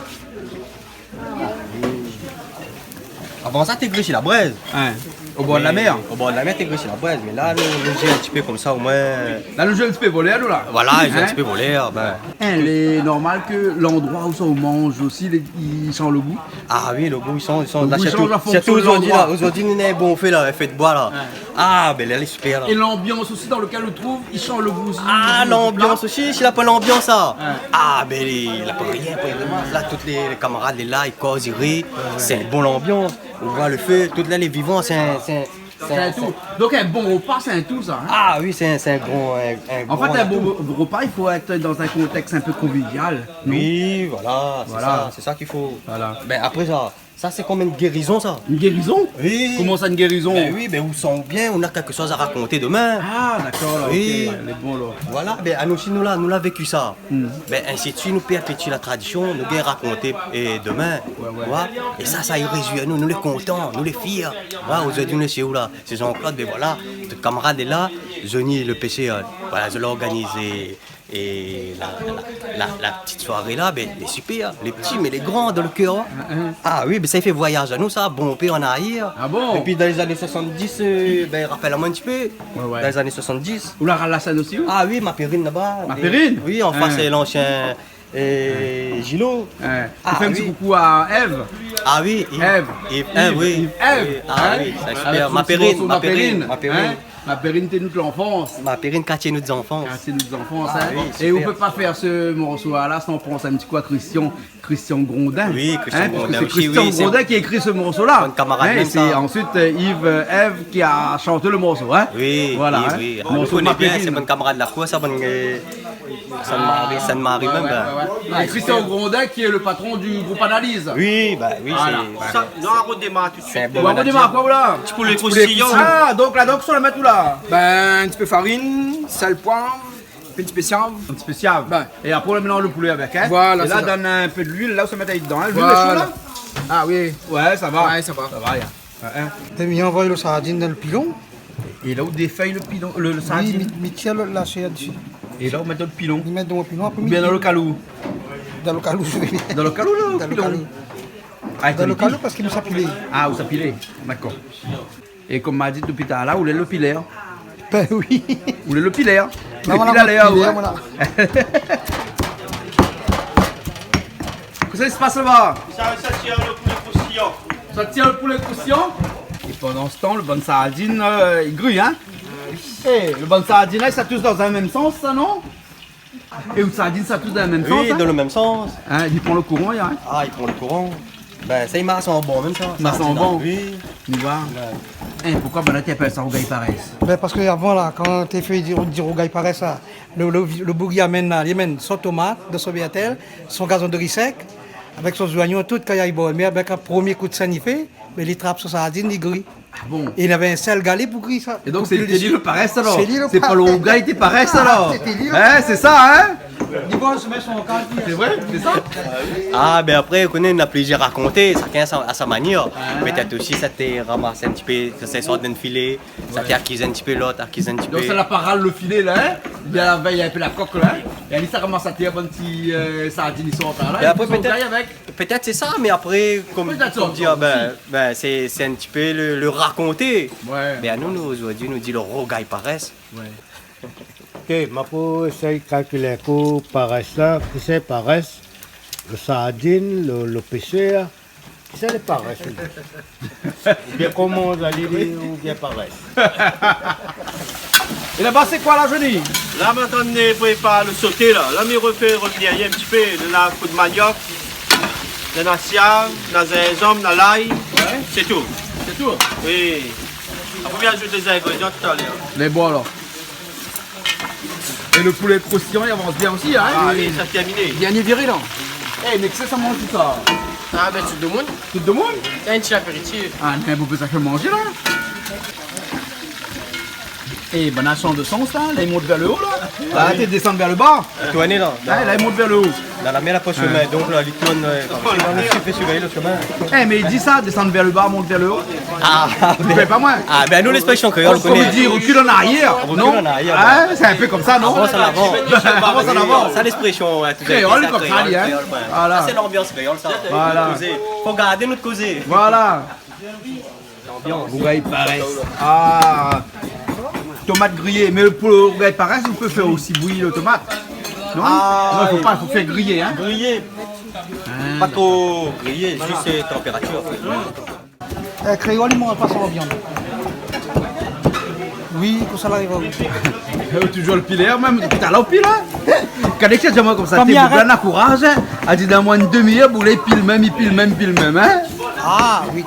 Avan sa, té grisi la brèz. Hein. O bor la mèr. O bor la mèr, té grisi la brèz. Mé la, nou, nou zoué in ti pé konmsa, omoin. La, nou zoué in ti pé volèr, nou, la. Voilà, nou zoué in ti pé volèr, ben. Hein, lé normal ke landroi ousa ou manz osi, lé, i shanj le gou. Ah oui, le gou, i shanj, i shanj. Le gou i shanj an fonksion de landroi. La, sirtou zordi, la, zordi, nou néna in bonfé, la, in fé de boi, la. Ouais. Ah, ben, la, lé super, la. É lanbians osi dan lekèl ou trouv, i shanj le gou osi. Ah, lanbians osi, si la pa lanbians, sa. Ouais. Ah, ben, lé, la pa rien, pa vréman. La, tout lé, lé kamarad lé la, i koz, i ri. Ouais, ouais. Sé in bon lanbians. Ou voi le fé, tout la, lé vivan, sé in, sé in, sé in, sé in tout. Donk, in bon repa, sé in tout, sa, hein ? Ah oui, sé in, sé in gran, in, in gran tout. An fèt, in bon repa, i fo èt dan in kontèks in pé konvivial, non ? Oui, voilà, sé sa, sé sa k'i fo. Voilà. Ben, apré sa, Sa, sé kom in gérizon, sa. In gérizon ? Oui. Koman sa, in gérizon ? Ben oui, ben, ou san bien, ou na kèlkshoz a rakonté domin. Ah, dakor, la, oui. Oké, lé bon, la. Voilà, ben, anou osi, nou la, nou la véki sa. Hmm. Ben, insi de suit, nou pèrpétié la tradision, nou gingn rakonté, é domin. Ouais, ouais. Voilà. É sa, sa i réjouir anou, nou lé kontan, nou lé fièr. Voilà, zordi, nou lé shé ou, la. Sé Jean-Claude, ben voilà, tout kamarad lé la, Johnny le pêcheur, euh, voilà, zot la organizé É la, la, la, la ti soiré la, ben, lé super, lé pti, mé lé gran dan le kèr, hein. Hein, hein. Ah oui, ben, sa i fé voiyaz anou, sa, bonpé an arièr. Ah bon ? Épi dan lé zané soisant-dis, euh, ben, rapèl amoin in ti pé. Ouais, ouais. Dan lé zané soisant-dis. Ou la ral la sèn osi, ou ? Ah oui, Mapérine laba. Mapérine ? Oui, an fas, euh, lansien, euh, Gilo. Hein. Ah oui. Ou fé in ti koukou a Ève. Ah oui, Yves. Ève. Yves, Yves, oui. Yves, Ève. Oui, ah oui, sa, super. Avèk son ti morso Mapérine, Mapérine. Mapérine. Hein ? Ma Périne, té nout lanfans. Ma Périne, kartié nout zanfans. Kartié nout zanfans, in. Ah oui, super. É ou pé pa fé se morso-la san pans in ti kou a Christian, Christian Grondin. Oui, Christian Grondin osi, oui, sé... In, parske sé Christian Grondin ki la ékri se morso-la. Bann kamarad mèm sa. In, é sé ansuit, eu, Yves, eu, Ève ki la shant le morso, in. Oui, voilà, Yves, oui. Morso de ma Périne. Nou koné bien, sé bann kamarad la kour sa, bann, eu, Sainte-Marie, Sainte-Marie mèm, bin. Ouais, ouais. É Christian Grondin ki lé le patron du group Analyse. Oui, ba oui, sé... Voilà. Sa, nou arot démar tout suit. Sé in bon manager. Ou arot démar koi, ou la ? Ti poulé kroustiyan. Ah, donk la, donk, sa la mèt ou la ? Bin, in ti pé farine, sèl, poiv, pi in ti pé siav. In ti pé siav. Bin. É apré, ou mélanz le poulé avèk, in ? Voilà, sé sa. É la, donn in pé de luil, la, ou sa mèt ali dedan, in ? Luil lé sho, la ? Voilà. Ah oui. Ouais, sa va. Ouais, sa va. Sa va, ya. Ouais, in. É mi anvoy le sardine dan le pilon. É la, ou défèy le pilon, le, le sardine. Oui, mi, mi tir le, la shèr dsi. É la, ou mèt dan le pilon. Mi mèt dan le pilon, apré mi... Oubien dan le kalou. Dan le kalou, mi mèt. Dan le kalou, le pilon. Dan le kalou. Ah, dan le kalou, parske mi sa pilé. Ah, ou sa pilé. Dakor. É konm ma di dopi talèr la, ou lé le pilèr. Bin oui. Ou lé le pilèr. Bin voilà, pilèr, moin, ouais. Kosa i spas laba ? Sa, sa tir le poulé kroustiyan. Sa tir le poulé kroustiyan. É pandan se tan, le bann sardine, eu, i gri, in ? É, le bann sardine la, sa i tous dan in mèm sans, sa, non ? É out sardine, sa i tous dan le mèm sans, in ? Oui, dan le mèm sans. In, i pran le kouran, ya, in ? Ah, i pran le kouran. Bin, sa i marsh an ban mèm, sa. I marsh an ban. Sardine, oui. Nou va. Ouais. In, poukosa banna té i apèl sa rougay parès ? Bin, parske avan la, kan té fé di, di rougay parès la, le, le, le boug i amèn la, li amèn son tomat, dan son bèrtèl, son gazon de ri sèk, avèk son zoignon, tout, kan i ariv bor mèr, bin, kan promié kou d'sèn i fé, bin, li trap son sardine, li gri. Ah bon ? É navé in sèl gars pou gri sa. É donk, pou sé li le parès, alor ? Sé li le parès. Sé pa le rougay té parès, alor ? Ah, sété li le parès. In, sé sa, in ? Li va se mèt son kan. Sé vré, sé sa ? Ah, bin apré, ou koné, na plizièr rakonté, shakinn a sa, a sa manièr. Ah. Pétèt osi, sa té ramas in ti pé, sa té sort d'in filé, sa té akiz in ti pé lot, akiz in ti pé. Donk, sa la pa ral le filé, la, in ? Li la vèy in pé la kok, la, in ? É li sa ramas sa té, bann ti, eu, sardine, i sort la, é apré, pétèt, avèk Pétèt sé sa, mé apré, konm, konm dir, bin, bin, sé, sé in ti pé le, le rakonté. Ouais. Mé anou, nou, zordi, nou di le rougay parès. Ouais. Ok, ma pou éséy kalkil in kou parès la, kisa i parès, le sardine, le, le pésèr, kisa i parès, li ? Oubien koman ou la di, oubien parès. É laba, sé koi la, Johnny ? La, mi antrinn prépar le soté, la. La, mi refé revnir in ti pé, la, kou d'maniok, la, na siav, na zinzanm, na lay. Ouais. Sé tou. Sé tou ? Oui. Apré, mi azout lé zingrédian talèr. Lé bon, alor. É le poulé kroustiyan, li avans bien osi, in ? Ah oui, sa tèrminé. Bien virilan. É, mé kisa sa i manz tout sa ? Ah, bin, tout demoun. Tout demoun ? Sé in ti apéritif. Ah, mé ou pé sa fé manzé, la ? É, bann shan de sans, la, la, i mont vèr le o, la. Ah, oui. Té i désann vèr le ba. Tourn, la. Ah, la, i mont vèr le o. Dan la mèr, la pa shomin, donk la, li tourn, eu, parske dan le sud, fé sirvèy le shomin. É, mé i di sa, désann vèr le ba, mont vèr le o. Ah, bin, pa moin. Ah, bin, nou, lèksprésyon kréol, ou koné. Konm i di, rokil an arièr, non ? Rokil an arièr, ouais. Ah, sé in pé konm sa, non ? Avans an avan. Avans an avan. Sa, lèksprésyon, ouais, tout à fait, kréol, sa, konm sa, kréol, li, in. Kréol, ouais. Voilà. Sa, sé lanbians kréol, sa. Voilà. Kozé. Fo gard nout kozé. Voilà. Rougay parès. Ah. Tomat griyé. Mé pou le rougay parès, ou pé fé osi bouyir le tomat. Non ? Ah, non, fo pa, fo fé griyé, in. Griyé. Ah. Pa tro griyé, zis, eu, tanpératir. Eu, kréol, i manz pa san viann. Oui, pou sa, la, i va. Eu, toujour le pilèr, mèm, talèr ou pil, in ? Kan li di amoin konm sa, té, boug la na kouraz, in. Li di, dan moin in demi-èr, boug la i pil mèm, i pil mèm, i pil mèm, in ? Ah, oui.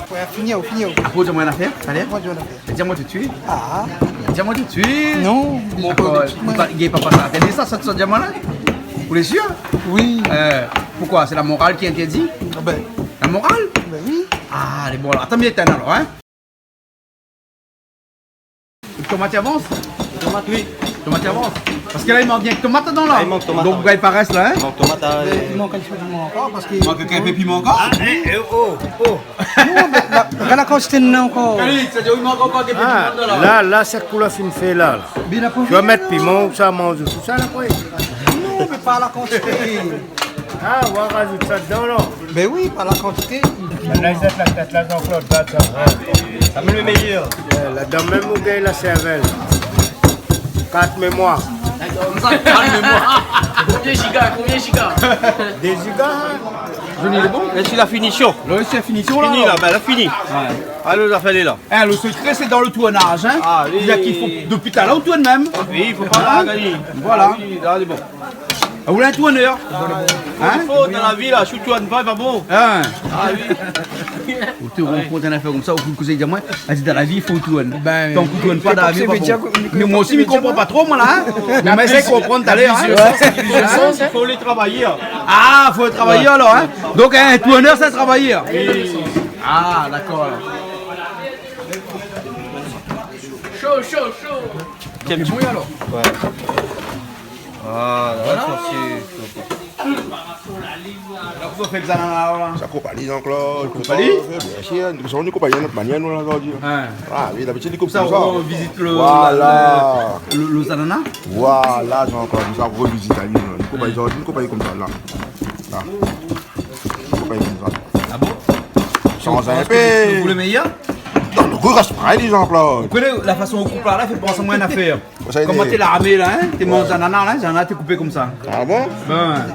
Ouais, fini, fini. Apré, ou di amoin in afèr, talèr ? Apré, ou di amoin in afèr. Di amoin tout suit. Ah. Di amoin tout suit. Non, dakor, di amoin tout suit, li va, li va pa sa. Ou la di sa, sa, sa, di amoin la ? Ou lé sir ? Oui. Eu, poukoi ? Sé la moral ki intèrdi ? Ah bin. La moral ? Bin oui. Ah, lé bon, alor. Atann, mi étinn, alor, in. Tomat i avans ? Tomat, oui. Tomat i avans. Parske la, i mank rienk tomat dedan, la. La, i mank tomat, oui. Donk, rougay parès, la, in ? I mank tomat, la. I mank in ti pé piman ankor, parske... I mank in pé piman ankor ? Ah, é, é, oh, oh. Non, mé la, la, la kantité néna ankor. Kali, sa i di, i mank ankor in pé piman dedan, la. Ah, la, la, sa kou la fine fé la, la. Mé la pa... Ou va mèt piman, ou sa manz tout sa, la, koi. Non, mé pa la kantité. Ah, ou va razout sa dedan, la. Bin oui, pa la kantité. La, la, sa, la tèt, la, Jean-Claude, la, sa, in. Sa, mé le méyèr. Eu, ladan mèm, ou gingn la sèrvèl. Kart mémoir. Sa, kart mémoir. Dé giga. Konbien giga ? Dé giga, hein ? Joli, lé bon. Lé si la finision. Lé si la finision, la, fini, la, bin, la fini. Ouais. Alé, la fé la. Eh, le secret, c'est dans le tournage, hein ? Ah, oui. C'est-à-dire qu'il faut, depuis tout à l'heure, on tourne même. Oui, i fo pa la gagné. Voilà. Ah oui, la, lé bon. Ah, ou la tourné, hein ? I fo, dan la vi, la, si ou tourn pa, lé pa bon. Hein ? Ah oui. Ou té rankont in afèr konmsa, ou koz, i di amoin, la di, dan la vi, i fo ou tourn. Bin, tank ou tourn pa, dan la vi, lé pa bon. Mé moin osi, mi konpran pa tro, moin, la, hein. Mé mi sa konprann talèr, hein. I fo lé travayèr. Ah, fo lé travayèr, alor, hein. Donk, in tournèr, sé in travayèr. Oui. Ah, dakor, alor. Sho, sho, sho. Donk, lé bon, alor. Ouais. Ah, la, voilà. Sa, sé, sé bon. Alor, kosa ou fé, zanana, la ? Sa koup ali, Jean-Claude. Koup ali ? Biensir, nou koup ali in not manièr, nou, la, zordi. Ouais. Ah oui, dabitid, i koup konmsa. Sa, ou vizit le, voilà, le, le, le zanana ? Voilà, Jean-Claude, nou sa rovizit ali, nou. Nou koup ali zordi, nou koup ali konmsa, la. La. Nou koup ali konmsa. Ah bon ? Shanj in pé. Ou pans ke le gou lé méyèr ? Non, le gou i rès parèy, Jean-Claude. Ou koné la fason ou koup la, la fé pans amoin in afèr. Koman té larmé la, hein ? Té manz zanana la, zanana té koupé konmsa. Ah bon ? Bin.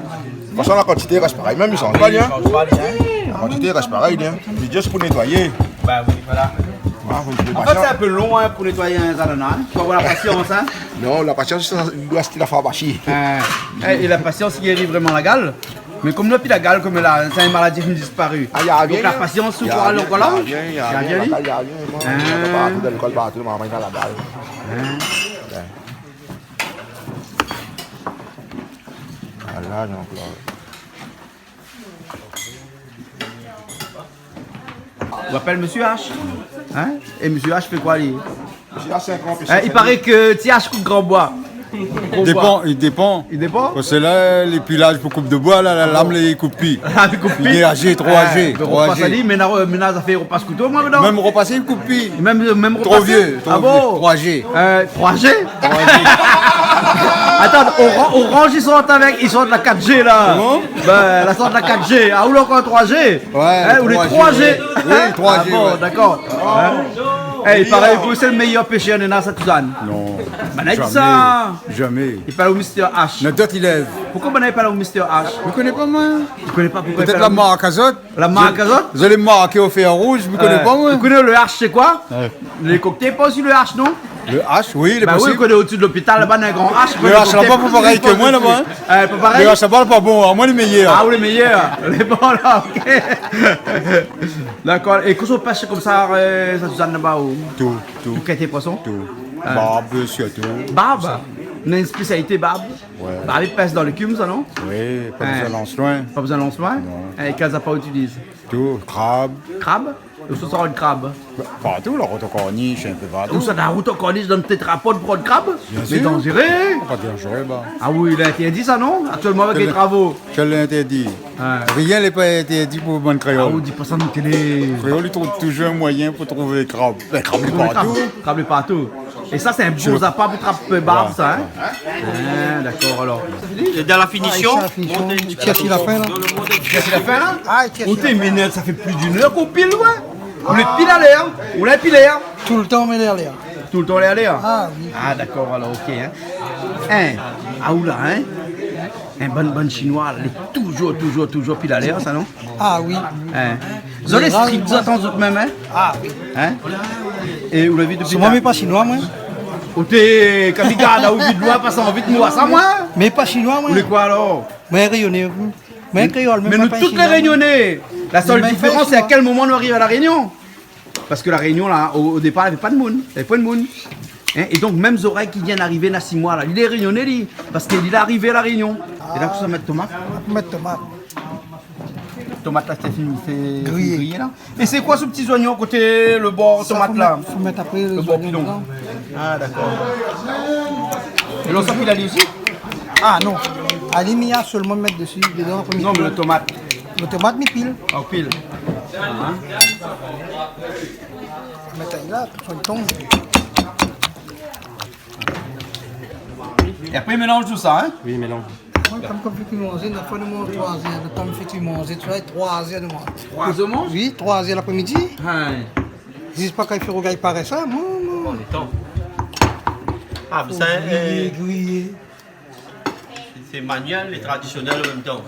De tout fason, la kantité i rès parèy, mèm i shanj pa, hein. I shanj pa, hein. La kantité i rès parèy, hein. Sé zis pou nétoiyé. Bin oui, voilà. Ah, fo in ti pé de pasians. An fèt, sé in pé lon, hein, pou nétoiyé in zanana, hein. Fo avoir la pasians, hein. Non, la pasians, sa, i doi ashté la farmasi. Hein. Eh, é la pasians i géri vréman la gal. Mé konm nou na pi la gal, konm la, sé in maladi ki dispari. Ah, i arvien. Donk la pasians, i arvien, i arvien, i arvien, i arvien, i arvien. Hein. Partou, dan lékol, partou, momon, i fé la gal. Hein. Ouais. Voilà, donk, la. Ou apèl Monsieur H. Hein ? É Monsieur H i fé koi, li ? Monsieur H, sé in gran pésèr. Hein, i paré ke Ti H i koup gran boi. Gro boi. Dépan, i dépan. I dépan ? Parske la, lé pilaz pou koup de boi, la, la lam, i koup pi. Ah, i koup pi. Li lé azé, tro azé, tro azé. Mé na, mé na zafèr i ropas kouto, moin, dedan. Mèm ropas, i koup pi. Mèm, mébin ropas. Tro vié, tro vié. Ah bon ? Tro azé. Euh, tro azé ? Tro azé. Atann, Oran-, Orange, i sort avèk, i sort la quatre G, la. Koman ? Bin, la sort la quatre G. Ah, ou lé ankor tro azé ? Ouais, hein, ou lé tro azé. Oui, tro azé, ouais. Ah bon, dakor. Hein ? Eh, i paré ke sé le méyèr pésèr néna, sa, Suzanne. Non. Banna i di sa. Zamé, zamé. I parl o Mister H. Nout dot i lèv. Poukosa banna i parl o Mister H ? Mi koné pa, moin. Ou koné pa poukosa i parl o... Pétèt la mark azot. La mark azot ? Zot, zot lé marké o fèr rouz, mi koné pa, moin. Ou koné le H, sé koi ? Ouais. Lé kokté pa osi le H, non ? Le H, oui, lé posib. Bin oui, ou koné, odsi de lopital, laba, na in gran H. Le H laba, pa parèy ke moin, laba, hein. Eh, pa parèy ? Le H laba, lé pa bon, amoin, lé méyèr. Ah, ou lé méyèr. Lé bon, la, OK. Dakor. É kosa ou pès konmsa, euh, sa, Suzanne, laba, ou ? Tout, tout. Tout kalité poison ? Tout. Ah. Barb, sirtou. Barb ? Sa. Na in spésialité barb ? Ouais. Barb i pès dan lékim, sa, non ? Oui, pa bezoin lans loin. Pa bezoin lans loin ? Non. É kèl zapa ou itiliz ? Tout, krab. Krab ? Ousa sa i rod krab ? Partou, la rout o Kornish, in pé partou. Ousa, la rout o Kornish, dan tétrapod pou rod krab ? Biensir. Mé danzéré. Pa danzéré, ba. Ah oui, lé intèrdi sa, non ? Aktièlman, avèk lé travo. Kèl intèrdi ? Hein. Rien lé pa intèrdi pou bann kréol. Ah, ou di pa sa dan télé. Kréol, i trouv touzour in moiyin pou trouv krab. Bin, krab lé partou. Krab lé partou. É sa, sé in bon zapa pou trap barb, sa, hein ? Ouais. Ah, dakor, alor. É dan la finision, ah, sa, la finision. Ou tir si la fin, la. Ou tir si la fin, la ? Ah, i tir si la fin. Ou té minèt, sa fé plis d'in èr k'ou pil, ouais. Ou lé pil alèr, hein ? Ou lé pil alèr, hein ? Toultan mi lé alèr. Toultan lé alèr, hein ? Ah, oui. Ah, dakor, alor, OK, hein. Hein, ah, ou la, hein ? In bann, bann Shinoi, lé touzour, touzour, touzour pil alèr, sa, non ? Ah oui. Hein. Zot lé strik, zot, atann, zot mèm, hein ? Ah oui. Hein ? É ou la vi dopi... Sé moin, mé pa Shinoi, moin. Ou té, kan mi gard aou vit loin, pa sa anvi de moin sa, moin. Mé pa Shinoi, moin. Ou lé koi, alor ? Moin, Rényoné. Moin, kréol, mé moin pa Shinoi, moin. Mé nou tout lé Rényoné. La sèl diférans, sé a kèl moman nou ariv a La Rényon. Parske La Rényon, la, o, o dépar, navé pa de moun. Navé poin de moun. Hein, é donk, mèm zorèy ki vien arivé, na si moi, la. Li lé Rényoné, li. Parske li la arivé a La Rényon. É la, ou sa mèt tomat. Mèt tomat. Tomat la, sé fini, sé fini griyé, la. É sé koi se ti zoignon koté le bor tomat, la ? Sa, fo mèt, fo mèt apré le bor pilon. Zoignon dedan. Ah, dakor. É lo sa, ou la di osi ? Ah, non. Ali, mi la solman mèt desi, dedan, apré mi pil. Non, mé le tomat. Le tomat, mi pil. Ah, ou pil. Ah. Mèt ali la, fo i tonm. É apré, mélanz tousa, hein ? Oui, mélanz. Moin, konm, konm fé kui manzé, na foi nou manz troi zèr. Le tan mi fé kui manzé, tousa, troi zèr nou manz. Troi zèr ou manz ? Oui, troi zèr laprémidi. Hein. Zis pa kan i fé rougay paré sa, moin, moin. Pran le tan. Ah, mé sa, fo griyé, euh, griyé. Sé manuèl é tradisionèl an mèm tan.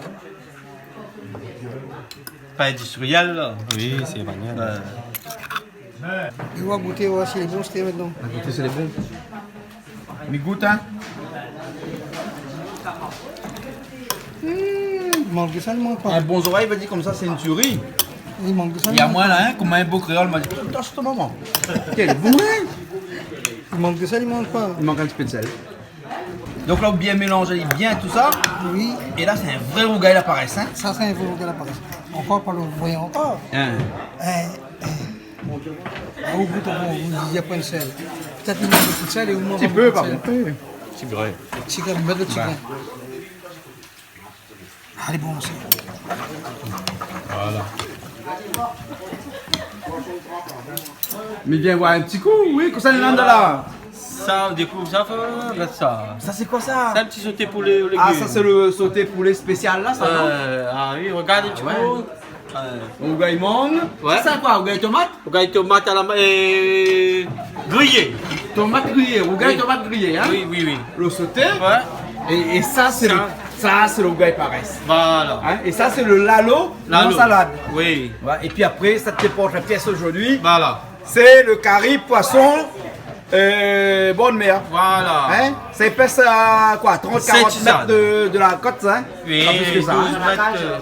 Pa indistirièl, la. Oui, sé manuèl. Euh. É ou va gouté, ou va si lé bon, sé mintnan. A gouté, sé lé bon. Mi gout, in. Hmm, i mank sa, i mank pa. In bon zorèy va dir konmsa, sé in tiori. I mank sa, i mank pa. É amoin la, in, konm in bo kréol, ma di, "Atann, atann, momon." Kèl bon, in. I mank sa, i mank pa. I mank in ti pé d'sèl. Donk la, ou bien mélanz bien tousa. Oui. É la, sé in vré rougay laparès, in. Sa, sé in vré rougay laparès. Ankor pa lo vré ankor. In. In, in. A, ou gout, ou, ou, i na poin d'sèl. Pétèt i mank in ti pé d'sèl é ou manz in ti pé d'sèl. Ti grin. Ti grin, mèt lo ti grin. Ba. Alé, bon, sé... Voilà. Mi vien voir in ti kou, oui, kosa néna la ? Sa, ou dékouv sa, fo, rogard sa. Sa, sé koi sa ? Sa, in ti soté poulé o légim. A, sa, sé lo soté poulé spésial la, sa, non ? Euh, a oui, rogard in ti kou. A ouais. Euh. Rougay mang. Ouais. Sé sa koi, rougay tomat ? Rougay tomat a la ma-, euh, griyé. Tomat griyé, rougay tomat griyé, in ? Oui, oui, oui. Lo soté. Ouais. É, é sa, sé lo, sa, sé lo rougay parès. Voilà. In ? É sa, sé lo lalo, lalo, an salad. Oui. Ouais. Épi apré, sa té port la pièce zordi. Voilà. Sé lo kari poison, euh, bord mèr. Voilà. In ? Sa i pèz a koi, trant, karant mèt de, de la kot, in ? Oui, pa plis ke sa, in ? Douz mèt, euh,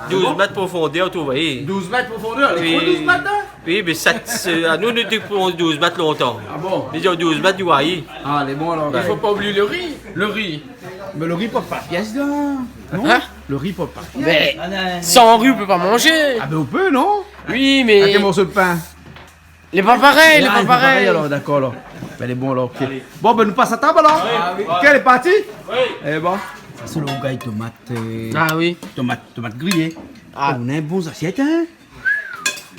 Douz mèt profondèr, ou trouv, oui. Douz mèt profondèr, lé gro, douz mèt, in ? Oui, mé sa, sé, anou, nou té pran douz mèt lontan. A bon ? Mé douz mèt, ou voi. A, lé bon, alor. I fo pa oublié lo ri. Lo ri. Mé lo ri i port pa pièce, non ? In ? Lo ri i port pa pièce. Mé san ri, ou pé pa manzé. A bin, ou pé, non ? Oui, mé... Avèk in morso d'pin. Lé pa parèy, lé pa parèy. A, lé pa parèy, alor, dakor, alor. Bin, lé bon, alor, OK. Alé. Bon, bin, nou pas a tab, alor. A oui. OK, lé parti ? Oui. É bon. Sa, sé lo rougay tomat, euh, tomat, tomat griyé. A oui. A. Oh, ou néna in bon zasièt, in ?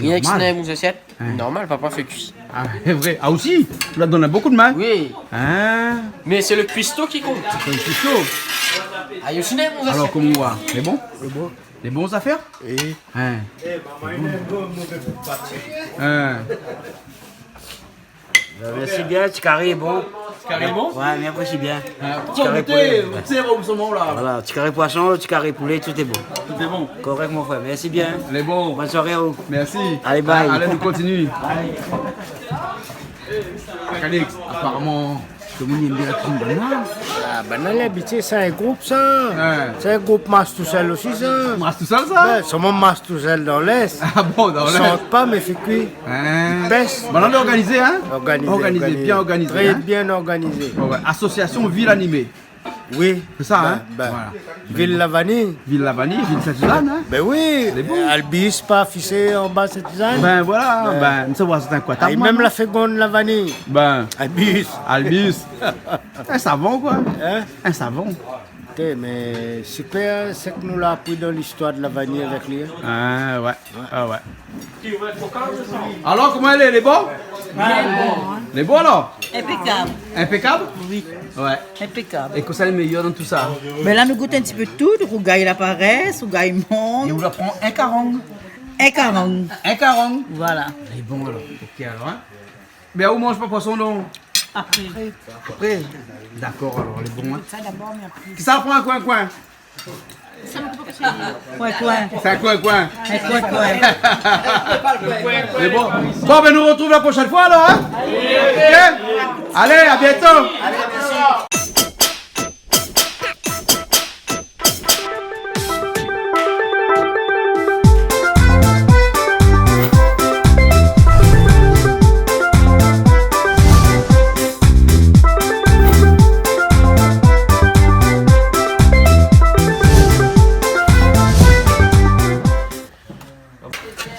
Normal. Néna in bon zasièt. In. Normal, papa fé kui. A, sé vré. A, osi, ou la donn bonpé d'min. Oui. In ? Mé sé lo kuisto ki kont. Sé lo kuisto. A, néna osi in bon zasièt. Alor, koman i lé ? Lé bon ? Lé bon. Lé bon zafèr ? Oui. In. In. Mèrsi bien, ti kari lé bon. Ti kari lé bon ? Ouais, mé apré, sé bien. In, ti kari poulé. Ou sé ousa, la ? Voilà, ti kari poison, ti kari poulé, tout lé bon. Tout lé bon. Korèk, mon frèr. Mèrsi bien. Lé bon. Bone soiré a ou. Mèrsi. Alé, bye. Alé, nou kontinié. Calix, aparaman, tout lo moun i èm bien la kuizine banna. A, banna lé abitié, sé in group, sa. Ouais. Sé in group Marche Tout Seul osi, sa. Marche Tout Seul, sa ? Bin, solman Marche Tout Seul dan l'Est. A bon, dan l'Est. I shant pa, mé i fé kui. In. I pès. Banna lé organizé, in ? Organizé, organizé, bien organizé, in ? Trè bien organizé. Ouais, ouais. Asosiasion Vil Animé. Oui. Sé sa, in ? Bin, voilà. Vil Lavani. Vil Lavani, vil Sint-Sizane, in ? Bin oui. Lé bon. Albius pa afishé anba Sint-Sizane. Bin voilà, bin, sa va, sé in koi. A, é mèm la Fégonde Lavani. Bin. Albius. Albius. In savan, koi. In ? In savan. Té, mé sipèr, sak nou la apri dan listoir de Lavani avèk li, in ? A, ouais. A ouais. Alor, koman i lé, lé bon ? Bien bon, in. Lé bon, alor ? Inpékab. Inpékab ? Oui. Ouais. Inpékab. É kosa lé méyèr dan tousa ? Bin la, nou gout in ti pé tout, rougay laparès, rougay mang. É ou la pran in karang. In karang. In karang. Voilà. Lé bon, alor. OK, alor, in. Mé ou manz pa poison, non ? Apré. Apré. Dakor, alor, lé bon, in. Sa dabor, mé apré. Kisa la pran in koin-koin ? Koin-koin. Sé in koin-koin. In koin-koin. Lé bon. Bon, bin, nou artrouv la proshèn foi, alor, in ? OK ? Alé, a bientôt.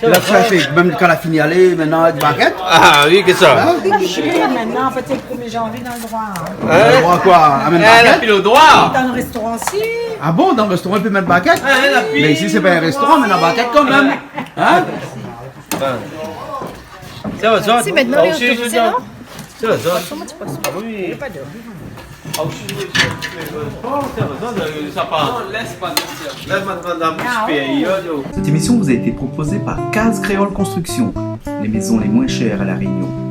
La, sa, sé mèm kan la fini alé, mintnan, avèk bagèt. A oui, kisa ? In ? Mintnan, a partir du premié janvié, dan lo droi, in. In ? Lo droi koi ? Amèn bagèt ? La pi lo droi. Dan lo réstoran osi. A bon, dan lo réstoran i pé mèt bagèt ? A, la pi. Mé isi, sé pa in réstoran, mé na bagèt kan mèm. In ? Sa va, sa va. Si, mintnan, lé otorisé, non ? Sa va, sa va. Poison, mé ti poison. A oui. Na pa d'or. Cette émission vous a été proposée par Case Créole Construction, les maisons les moins chères à La Réunion.